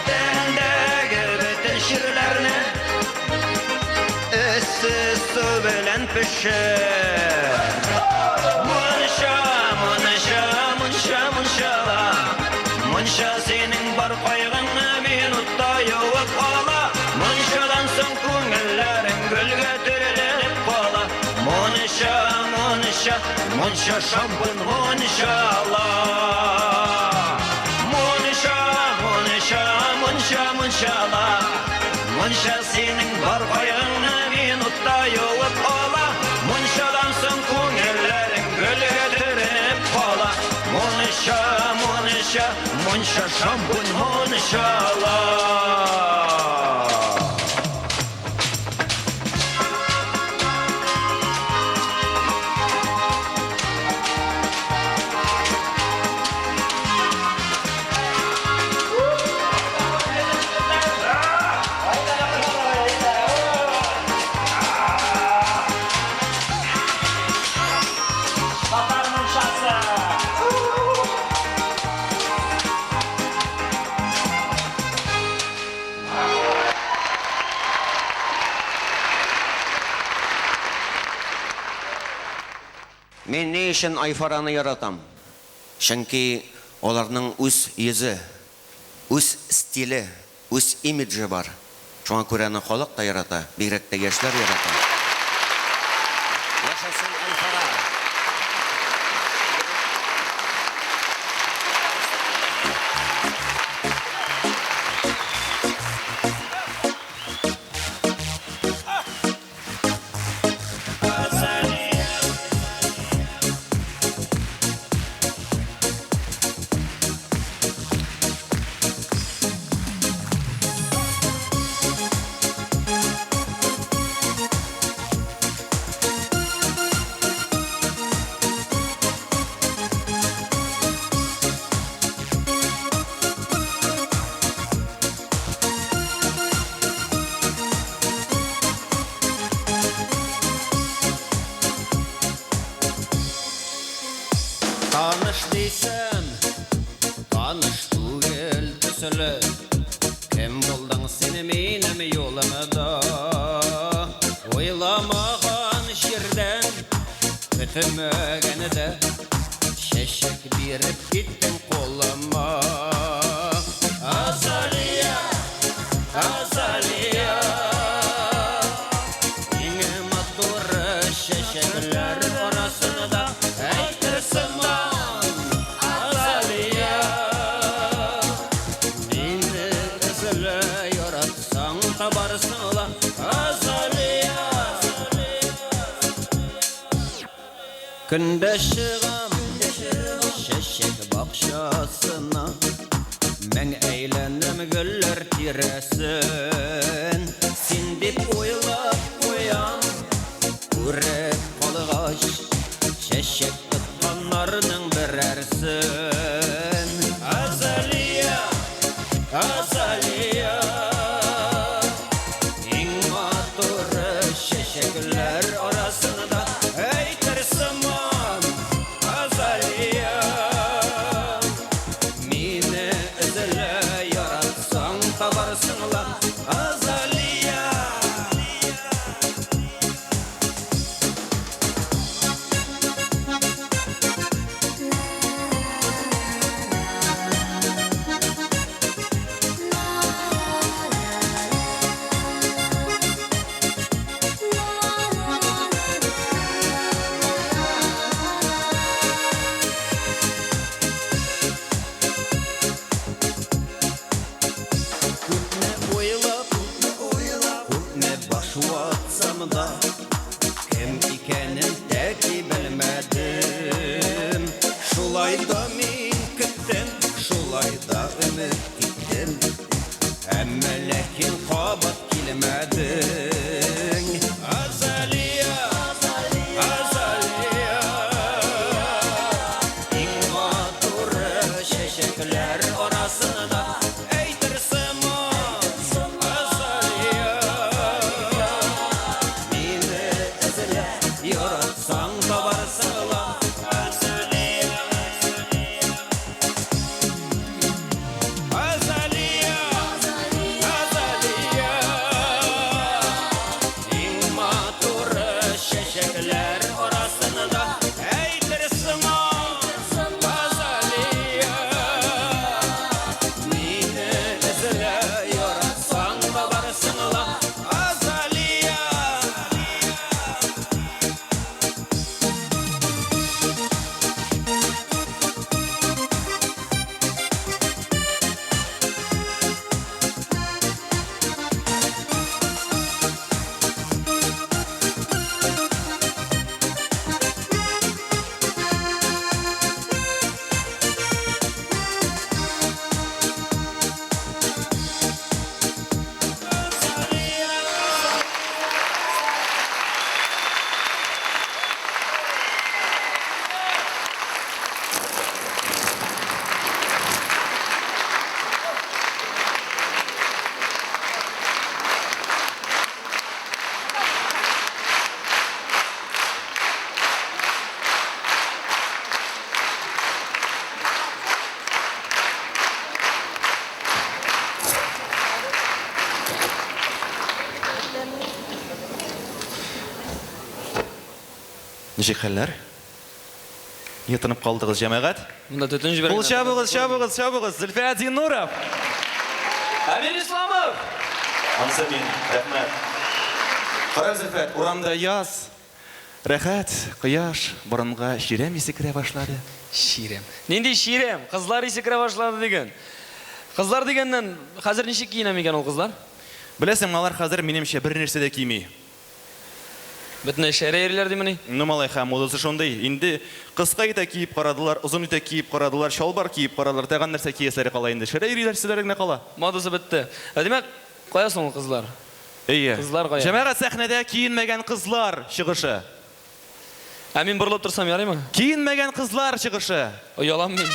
Тәндәге бөтен чирләрне эссе су белән пешер. Мунча, мунча, мунча, мунчала. Мунча синең бар кайгыңны минутта юып ала. Мунчадан соң күңелләрең гөлгә төрелеп кала. Мунча, мунча, мунча шампунь мунчала. Мунча, мунча, мунча, мунчала. Мунча синең бар кайгыңны минутта юып ала. Мунчадан соң күңелләрең гөлгә төренеп кала. Мунча, мунча, мунча шампунь мунчала. Татар мунчасы! Мин ни өчен Айфараны яратам? Чөнки аларның үз йөзе, үз стиле, үз имиджы бар. Шуңа күрә аны халык та ярата, бигрәк тә яшьләр ярата. Яшәсен Айфара! Таныш дисәм, таныш түгел төсле. Кем булдың син минем юлымда? Уйламаган җирдән, көтмәгәндә чәчәк биреп киттең кулыма. Азалия, Азалия, иң матур чәчәкләр арасында әйтерсыман Азалия. Мине эзлә яратсаң табарсың ла, Азалия. Көн дә чыгам чәчәк бакчасына, Мең әйләнәм гөлләр тирәсен. Син дип уйлап куям, күреп калгач, Чәчәк тотканнарның берәрсен. Азалия, Азалия, Иң матуры чәчәкләр арасында Әйтер сыман, Азалия. Мине эзлә, яратсаң табарсың ла, Азалия. Күпне уйлап, күпне баш ватсам да, Кем икәнен тәки белмәдем. Шулай да мин көттем, шулай да өмет иттем, Әмма ләкин кабат килмәдең. Азалия, Азалия, Иң матуры чәчәкләр арасында Әйтер сыман, Азалия. Мине эзлә, яратсаң табарсың ла, Азалия. Азалия, Азалия, Иң матуры чәчәкләр арасында Әйтер сыман, Азалия. Мине эзлә, яратсаң табарсың ла, Азалия. Ничек хәлләр? Нигә тынып калдыгыз, җәмәгать? Монда төтен җибәргән. Кул чабыгыз, чабыгыз, чабыгыз. Зөлфәт Зиннуров. Әмир Исламов! Анысы мин, рәхмәт. Кара, Зөлфәт, урамда яз. Рәхәт, кояш, борынга чирәм исе керә башлады. Чирәм. Нинди чирәм? Кызлар исе керә башлады диген. Кызлар дигәннән, хәзер ничек киенә микән ул кызлар? Беләсеңме, алар хәзер, минемчә, бернәрсә дә кими. Бөтенләй шәрә йөриләр димени? Ну, малай, һәм модасы шундый. Инде кыска итәк киеп карадылар, озын итәк киеп карадылар, чалбар киеп карадылар, тагын нәрсә кияселәре кала инде. Шәрә йөриләрселәре генә кала. Модасы бетте. Ә димәк, кая соң ул кызлар? Әйе. Кызлар кая? Җәмәгать, сәхнәдә киенмәгән кызлар чыгышы. Ә мин борылып торсам ярыймы? Киенмәгән кызлар чыгышы. Оялам мин.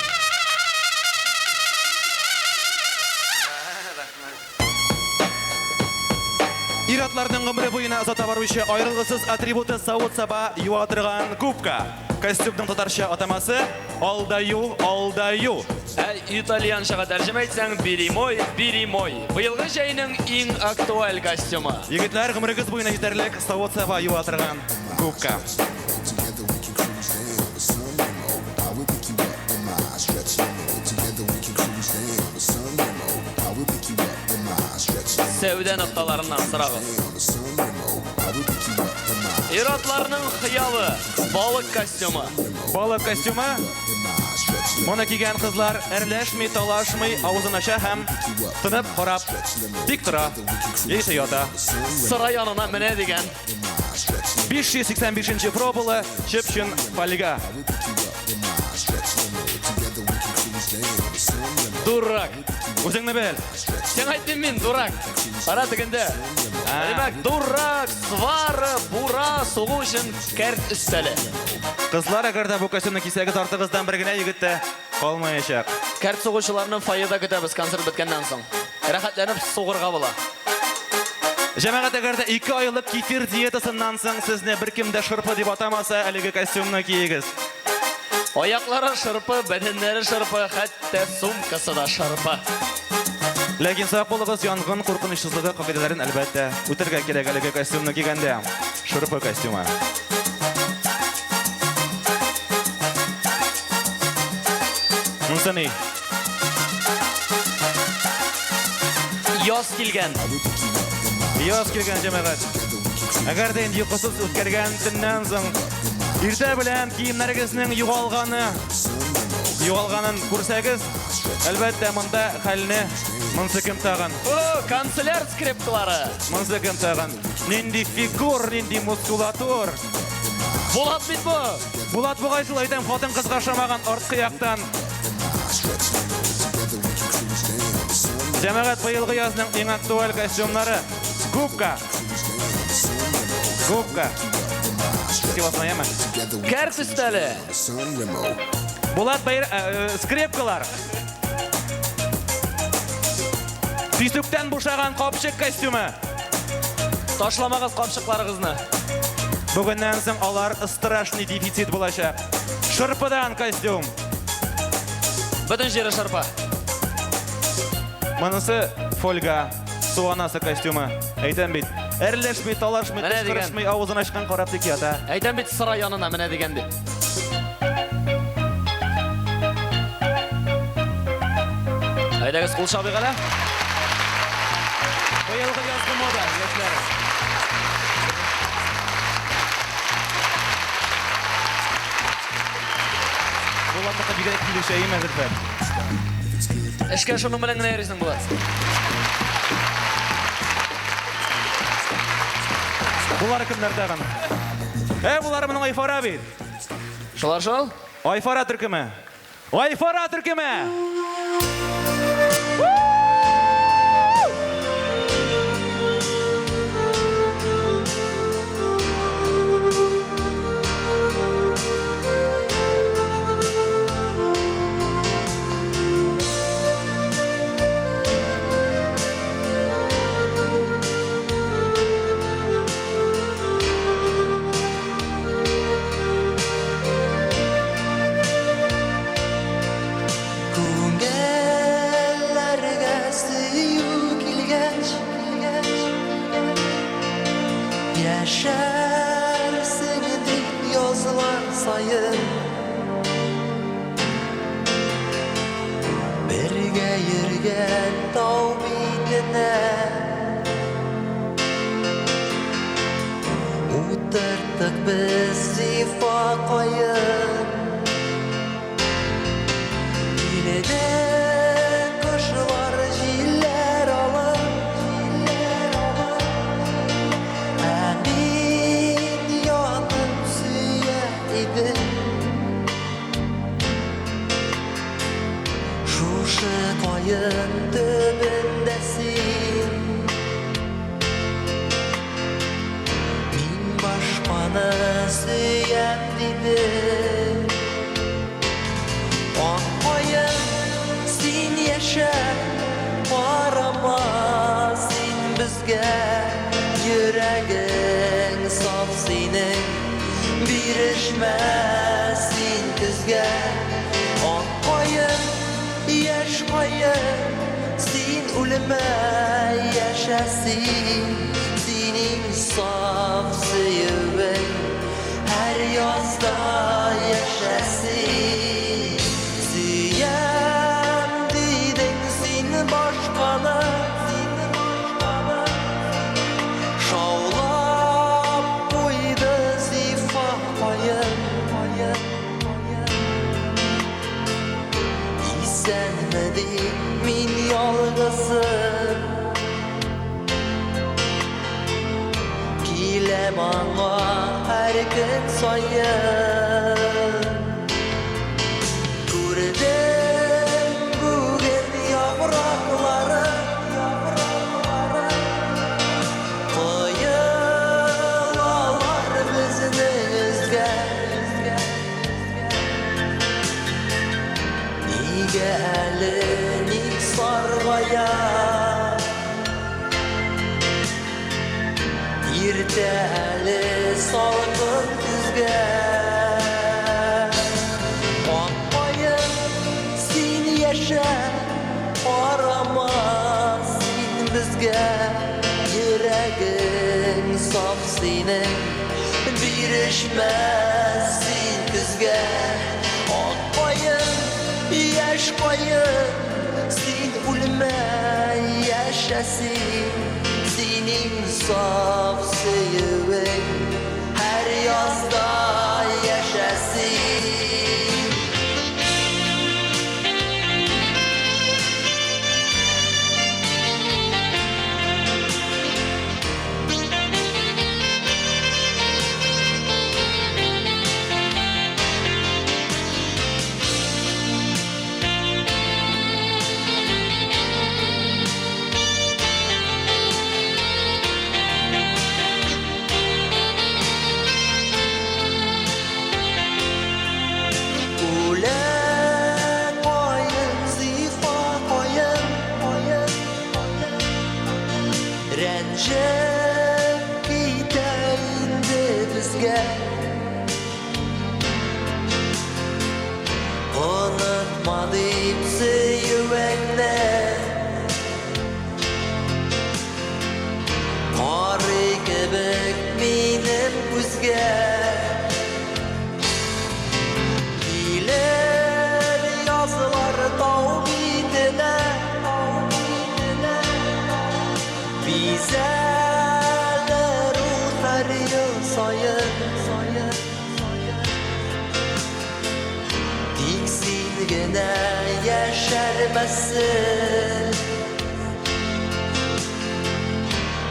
Ир-атларның гомере буена озата баручы аерылгысыз атрибуты савыт-саба юа торган губка. Костюмның татарча атамасы алдаю, алдаю. Ә итальянчага тәрҗемә итсәң, бери мой, бери мой. Быелгы җәйнең иң актуаль костюмы. Егетләр, гомерегез буена җитәрлек савыт-саба юа торган губка. Сәүдә нокталарыннан сорагыз. Ир-атларның хыялы, балык костюмы. Балык костюмы? Моны кигән кызлар әрләшми, талашмый, авызын ача һәм тынып карап тик тора. Яисә ята. Сыра янына менә дигән. 585 нче пробалы чып-чын фольга. Дурак. Үзеңне бел. Сиңа әйттем мин, дурак. Кара тегендә. Димәк, дурак, свара, бура сугу өчен кәрт өстәле. Кызлар, әгәр дә бу костюмны кисәгез, артыгыздан бер генә егет тә калмаячак. Кәрт сугучыларны фойеда көтәбез концерт беткәннән соң. Рәхәтләнеп сугырга була. Җәмәгать, әгәр дә ике айлык кефир диетасыннан соң сезне беркем дә шырпы дип атамаса, әлеге костюмны киегез. Аяклары шырпы, бәдәннәре шырпы, хәтта сумкасы да шырпы. Ләкин сак булыгыз, янгын куркынычсызлыгы кагыйдәләрен, әлбәттә, үтәргә кирәк әлеге костюмны кигәндә. Шырпы костюмы. Монысы ни? Яз килгән. Яз килгән, җәмәгать. Әгәр дә инде йокысыз үткәргән төннән соң иртә белән киемнәрегезнең югалганы югалганын күрсәгез, әлбәттә, монда хәлне монысы кем тагын? О, канцеляр скрепкалары. Монысы кем тагын? Нинди фигур, нинди мускулатур. Булат бит бу. Булат бугай шул әйтәм, хатын-кызга ошамаган арткы яктан. Җәмәгать, быелгы язның иң актуаль костюмнары. Губка. Губка. Силасына яме. Кәрт өстәле. Булат Байр, э, э, скрепкалар. Писүктән бушаган капчык костюмы. Ташламагыз капчыкларыгызны. Бүгеннән соң алар страшный дефицит булачак. Шырпыдан костюм. Бөтен җире шырпы. Монысы фольга, су анасы костюмы. Әйтәм бит, әрләшми, талашмый, Менә дигән. кычкырышмый, авызын ачкан карап тик ята. Әйтәм бит, сыра янына менә дигән дип. Әйдәгез, кул чабыйк әле. Быелгы язгы мода, яшьләр. Булатныкы бигрәк килешә, име, Зөлфәт? Эшкә шуның белән генә йөрисең, Булат. Булар кемнәр тагын? Ә, булар моның Айфара бит. Шулар шул? Айфара төркеме. Айфара төркеме! Күңелләргә сөю килгәч, Яшәрсең дип язлар саен. Бергә йөргән тау битенә Утырттык без зифа каен. Килде кошлар җилләр алып, Ә мин янып сөя идем. Шушы каен төбендә син. Мин башканы сөям дидең. Ак каен, син яшә, карама син безгә. Йөрәгең саф синең, бирешмә син көзгә. Ак каен, яшь каен, син үлмә, яшә син. Синең саф сөюең һәр язда яшәсен. Сөям дидең син башканы, Шаулап куйды зифа каен. Сөенәм аңа һәр көн саен. Күрдем бүген яфраклары, Коелалар безнең өскә. Нигә әле ник саргая? Иртә әле салкын көзгә. Ак каен, син яшә, карама син безгә. Йөрәгең саф синең, бирешмә син көзгә. Ак каен, яшь каен, син үлмә, яшә син. Синең саф сөюең һәр язда яшәсен. Үлә каен, зифа каен, каен, Рәнҗеп китә инде безгә. Онытма дип сөюеңне, Карый кебек минем күзгә. Килер язлар тау битенә, Бизәлер ул һәр ел саен. Тик син генә яшәрмәссең.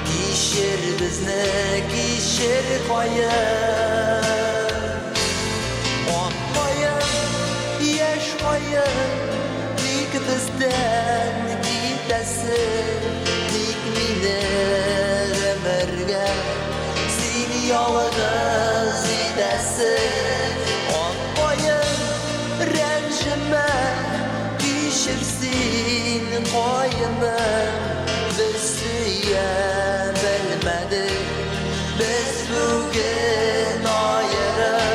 Кичер безне, кичер каен. Ак каен, яшь каен, ник бездән китәсең? Ник мине гомергә син ялгыз итәсең? Ак каен, рәнҗемә, кичер син каеным. Без сөя белмәдек, без бүген аерым.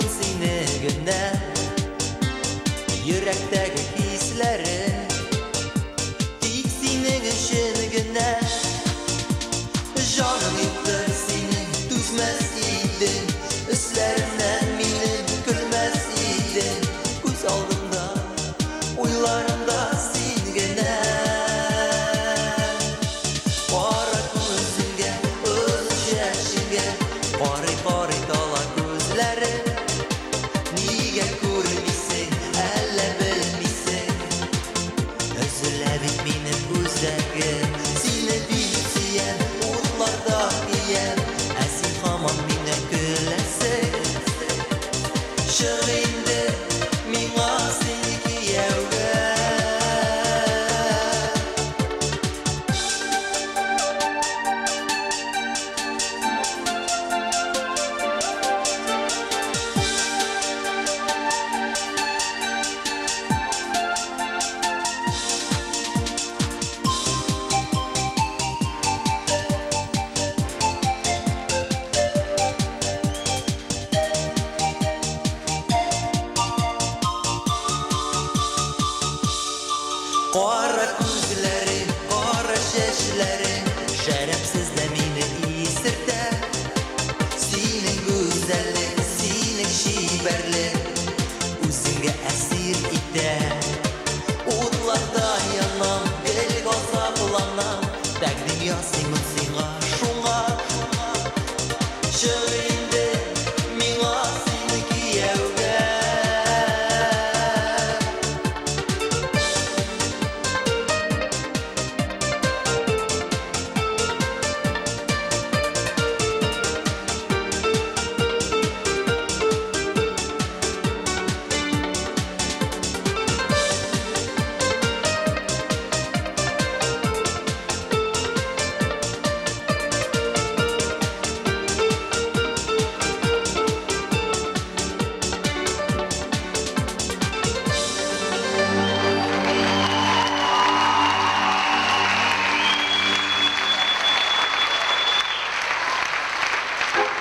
Уйлыймын сине генә. Йөрәктәге хисләрем тик синең өчен генә. Җаның юктыр синең, түзмәс идең, өсләремнән минем көлмәс идең. Күз алдымда, уйларымда син генә. Кара күзеңгә, озын чәчеңгә, карый-карый тала күзләрем. Нигә күрмисең, әллә белмисең? Өзелә бит минем үзәгем. Сине бик сөям, утларда көям, ә син һаман миннән көләсең. Чык инде миңа син кияүгә. Кара күзләрең, кара чәчләрең, шәрабсез дә мине исертә. Синең гүзәллек, синең чибәрлек үзеңгә әсир итә. Утларда янам, гел газапланам, тәкъдим ясыймын сиңа шуңа. Чык инде миңа син кияүгә.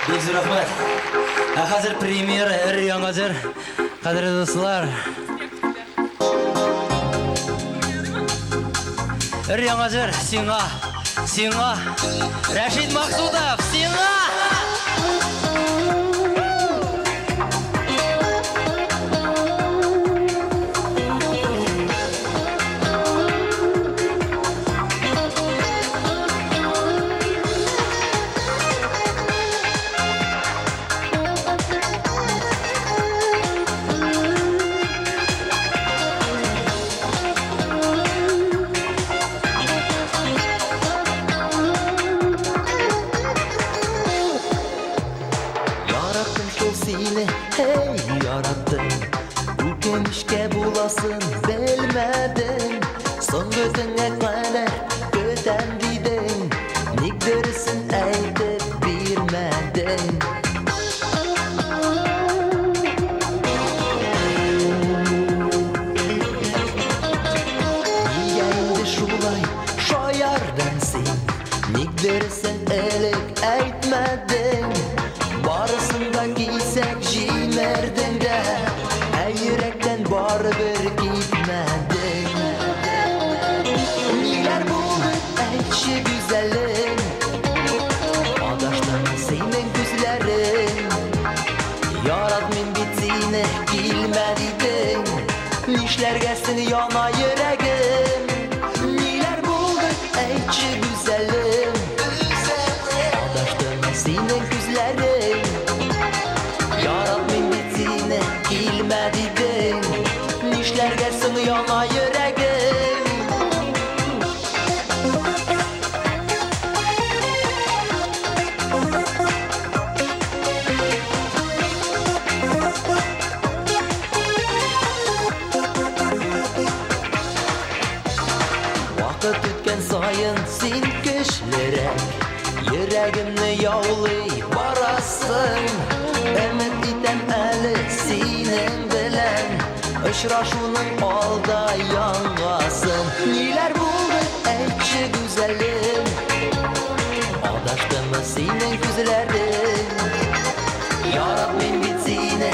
Бик зур рәхмәт. Ә хәзер премьера өр-яңа җыр. Кадерле дуслар. Өр-яңа җыр сиңа, сиңа. Рәшит Максудов, сиңа! Яраттым шул сине, эй, яраттым. Үкенечкә буласын белмәдем. Соңгы төнгә кадәр көтәм дидең. Ник дөресен әйтеп бирмәдең? Нигә инде шулай шаярдың син? Ник дөресен элек әйтмәдең? Барысын да кисәк җимердең дә, ә йөрәктән барыбер китмәдең. Ниләр булды, әйтче, гүзәлем? Адаштымы синең күзләрең? Яратмыйм бит сине, килмә дидең. Нишләргә соң яна йөрәгем? Ниләр булды, әйтче, гүзәлем? Адаштымы синең күзләрең? Яратмыйм бит сине, килмә дидең. Нишләргә соң яна йөрәгем? Вакыт үткән саен син көчлерәк, йөрәгемне яулый барасың. Өмет итәм әле синең белән очрашуның алда яңасын. Ниләр булды, әйтче, гүзәлем? Адаштымы синең күзләрең? Яратмыйм бит сине,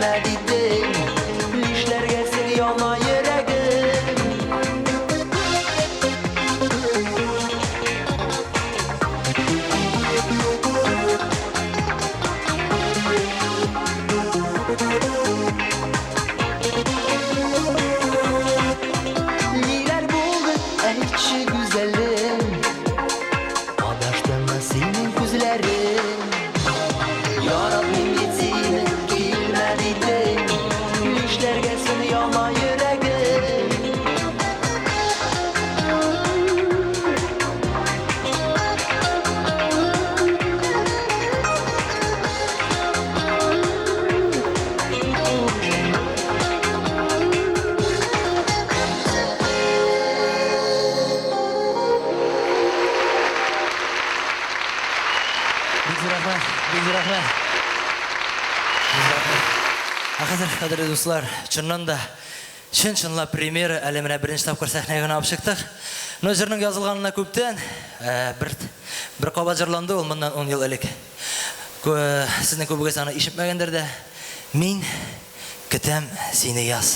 килмә дидең, нишләргә соң яна йөрәгем. Ниләр булды, әйтче, гүзәлем? Адаштымы синең күзләрең? Яратмыйм бит сине, килмә дидең, нишләргә соң яна йөрәгем? Бик зур рәхмәт, бик зур рәхмәт. Бик зур рәхмәт. Ә хәзер, кадерле дуслар, чыннан да, чын-чынлап премьера, әле менә беренче тапкыр сәхнәгә генә алып чыктык. Но җырның язылганына күптән, бер, бер кабат җырланды ул моннан ун ел элек. Сезнең күбегез аны ишетмәгәндер дә. Мин көтәм сине, яз.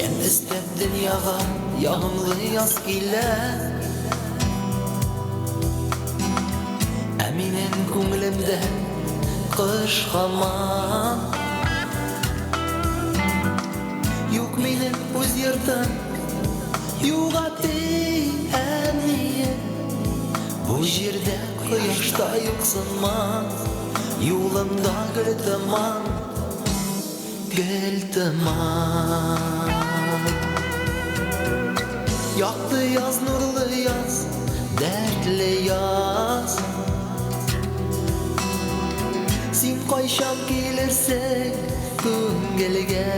Ямь өстәп дөньяга ягымлы яз килә. Ә минем күңелемдә кыш һаман. Юк минем үз йортым, юк әти-әнием. Бу җирдә кояшта юк сыман, юлымда гөл томан, гөл томан. Якты яз, нурлы яз, дәртле яз. Син кайчан килерсең күңелгә?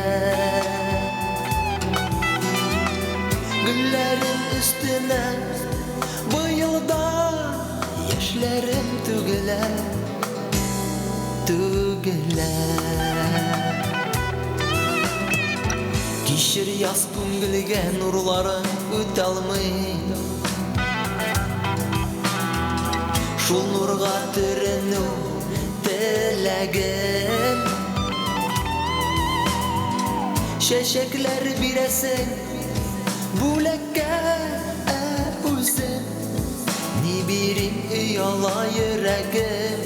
Гөлләрем өстенә быел да яшьләрем түгелә, түгелә. Кичер яз күңелгә нурларың үтә алмый. Шул нурга төренү теләгем. Чәчәкләр бирәсең бүләккә үзем. Ни бирим ояла йөрәгем.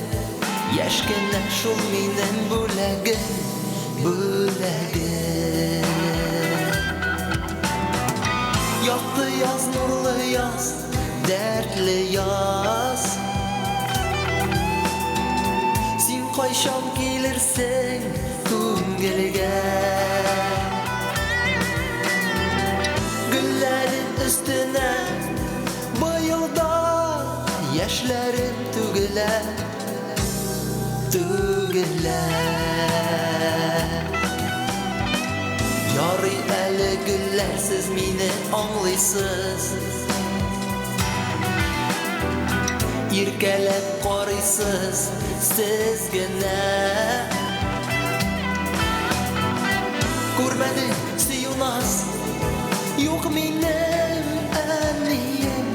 Яшь кенә шул минем бүләгем, бүләгем. Якты яз, нурлы яз, дәртле яз. Син кайчан килерсең күңелгә? Гөлләрем өстенә быел да яшьләрем түгелә, түгелә. Ярый әле гөлләр, сез мине аңлыйсыз. Иркәләп карыйсыз сез генә. Күрмәдең сөю наз, юк минем әнием.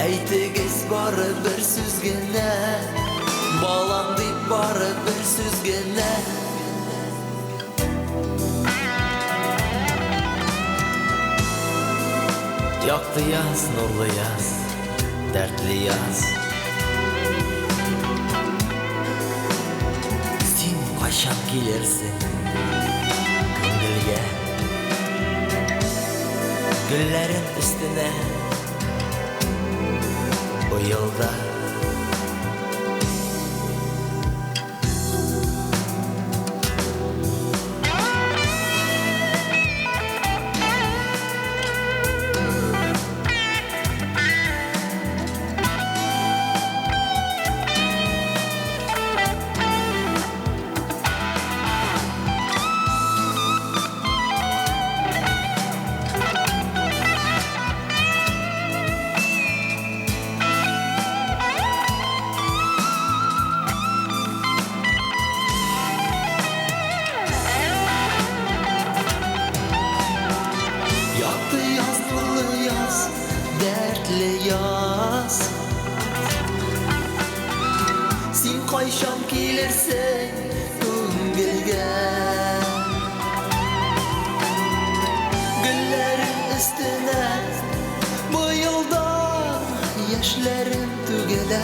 Әйтегез бары бер сүз генә, балам дип бары бер сүз генә. Якты яз, нурлы яз, дәртле яз. Син кайчан килерсең күңелгә? Гөлләрем өстенә быел да. Кайчан килерсең күңелгә? Гөлләрең өстенә быел да яшьләрем түгелә,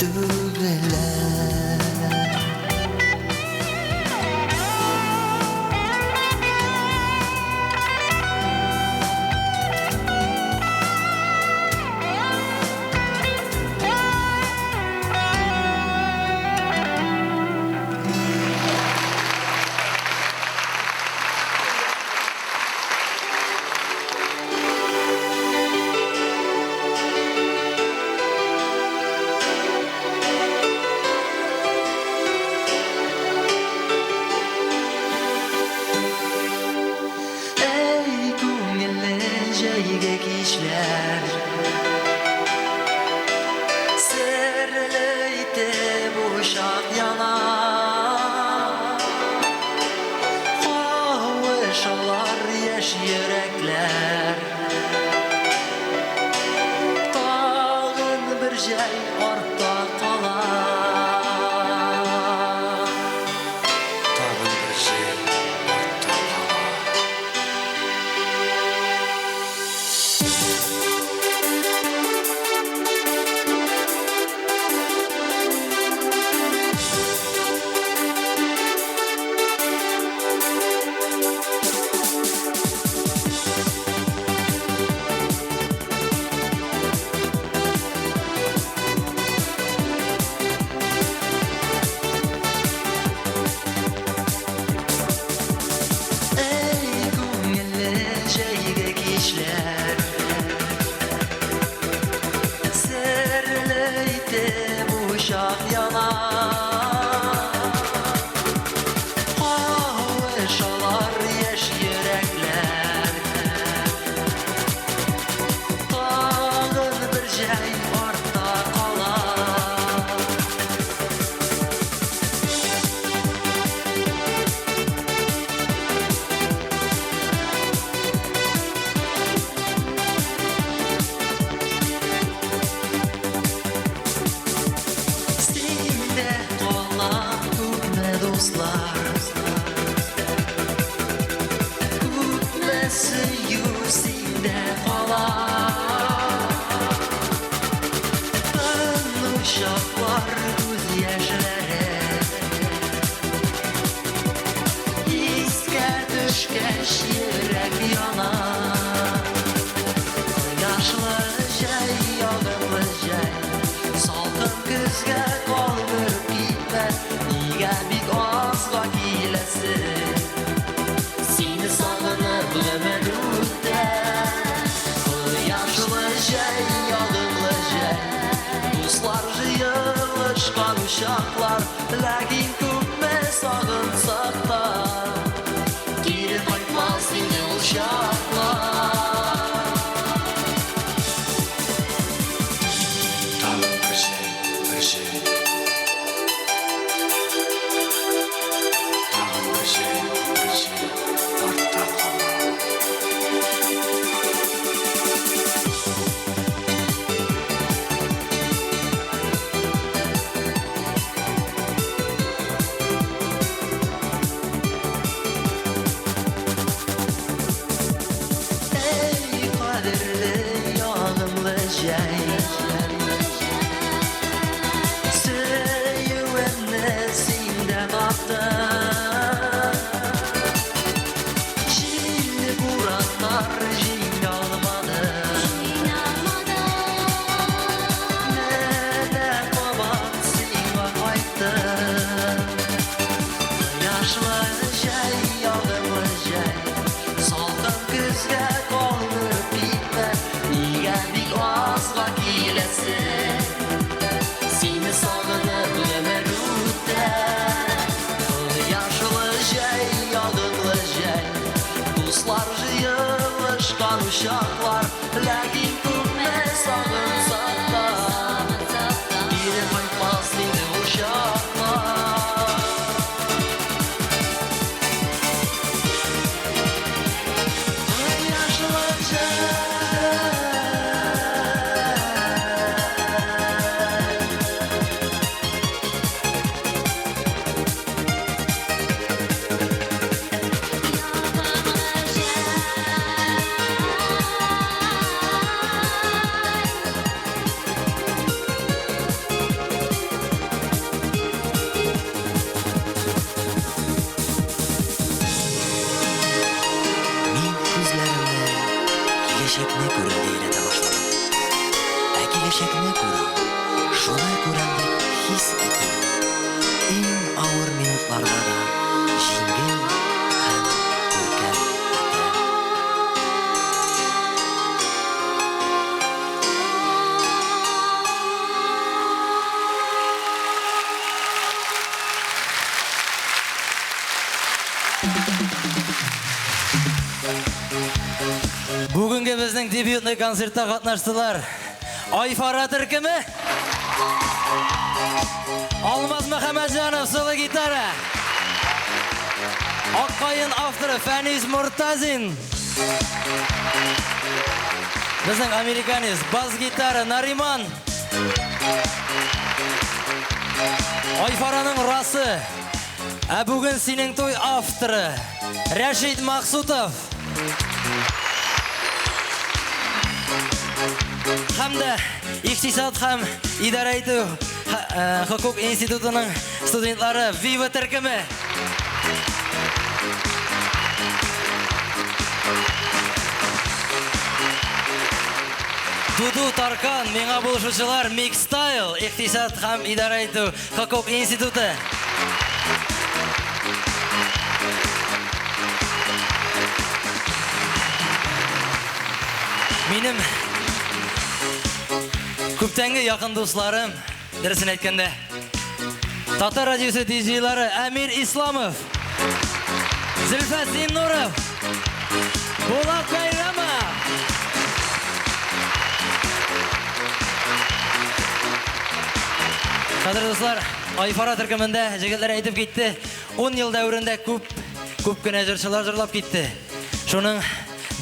түгелә. Әй, күңелле җәйге кичләр, Серле итеп учак яна. Кавышалар яшь йөрәкләр. Тагын бер җәй артта кала. Тагын бер җәй артта кала. Әй, күңелле җәйге кичләр, Серле итеп учак яна. Кавышалар яшь йөрәкләр. Тагын бер җәй артта кала. Синдә кала күпме дуслар, Күпме сөю синдә кала. Тын учаклар күз яшьләре, Искә төшкәч йөрәк яна. Кояшлы җәй, ягымлы җәй, Салкын көзгә калдырып китмә. Нигә бик азга киләсең? Сине сагынып гомер үтә. Кояшлы җәй, ягымлы җәй, Дуслар җыелышкан учаклар, Ләкин күпме сагынсак та, Кире кайтмас инде ул чаклар. Тагын бер җәй, бер җәй. Тагын бер җәй, бер җәй артта кала. Бүгенге безнең дебютный концертта катнаштылар. Айфара төркеме, Алмаз Мөхәммәтҗанов соло гитара, Аккаен авторы Фәнис Мортазин, безнең американец бас гитара Нариман, Айфараның расы, ә бүген синең туй авторы Рәшит Максутов. Һәм дә икътисад һәм идарә итү э, хокук институтының студентлары Viva төркеме. Дуду Таркан, миңа булышучылар Mix Style, икътисад һәм идарә итү хокук институты. Минем күптәнге якын дусларым, дөресен әйткәндә, Татар радиосы диджейлары Әмир Исламов, Зөлфәт Зиннуров, Булат Бәйрәмов. Хәзер дуслар, Айфара төркемендә җегетләр әйтеп китте. 10 ел дәверендә күп күп кенә җырчылар җырлап китте. Шуның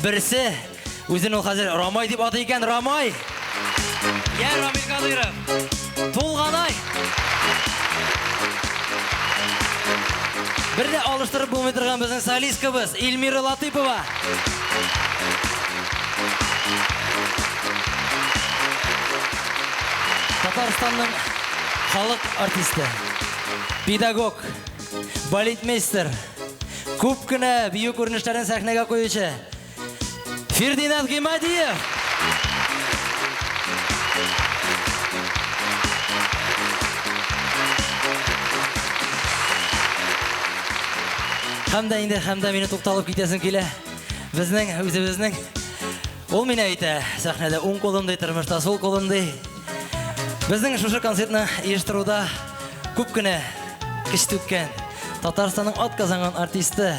берсе үзен ул хәзер Рамай дип атый икән, Рамай. Я Рамил Кадыйров. Тулганай. Бер дә алыштырып булмый торган безнең солисткабыз Эльмира Латыпова. Татарстанның халык артисты, педагог, балетмейстер, күп кенә бию күренешләрен сәхнәгә куючы Фердинанд Гыймадиев. Һәм дә инде, һәм дә мине тукталып китәсем килә. Безнең, үзебезнең Ул мине әйтә, сәхнәдә уң кулым ди, тормышта сул кулым ди. Безнең шушы концертны оештыруда күп кенә көч түккән Татарстанның атказанган артисты,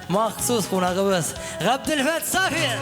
махсус кунагыбыз Габделфәт Сафин!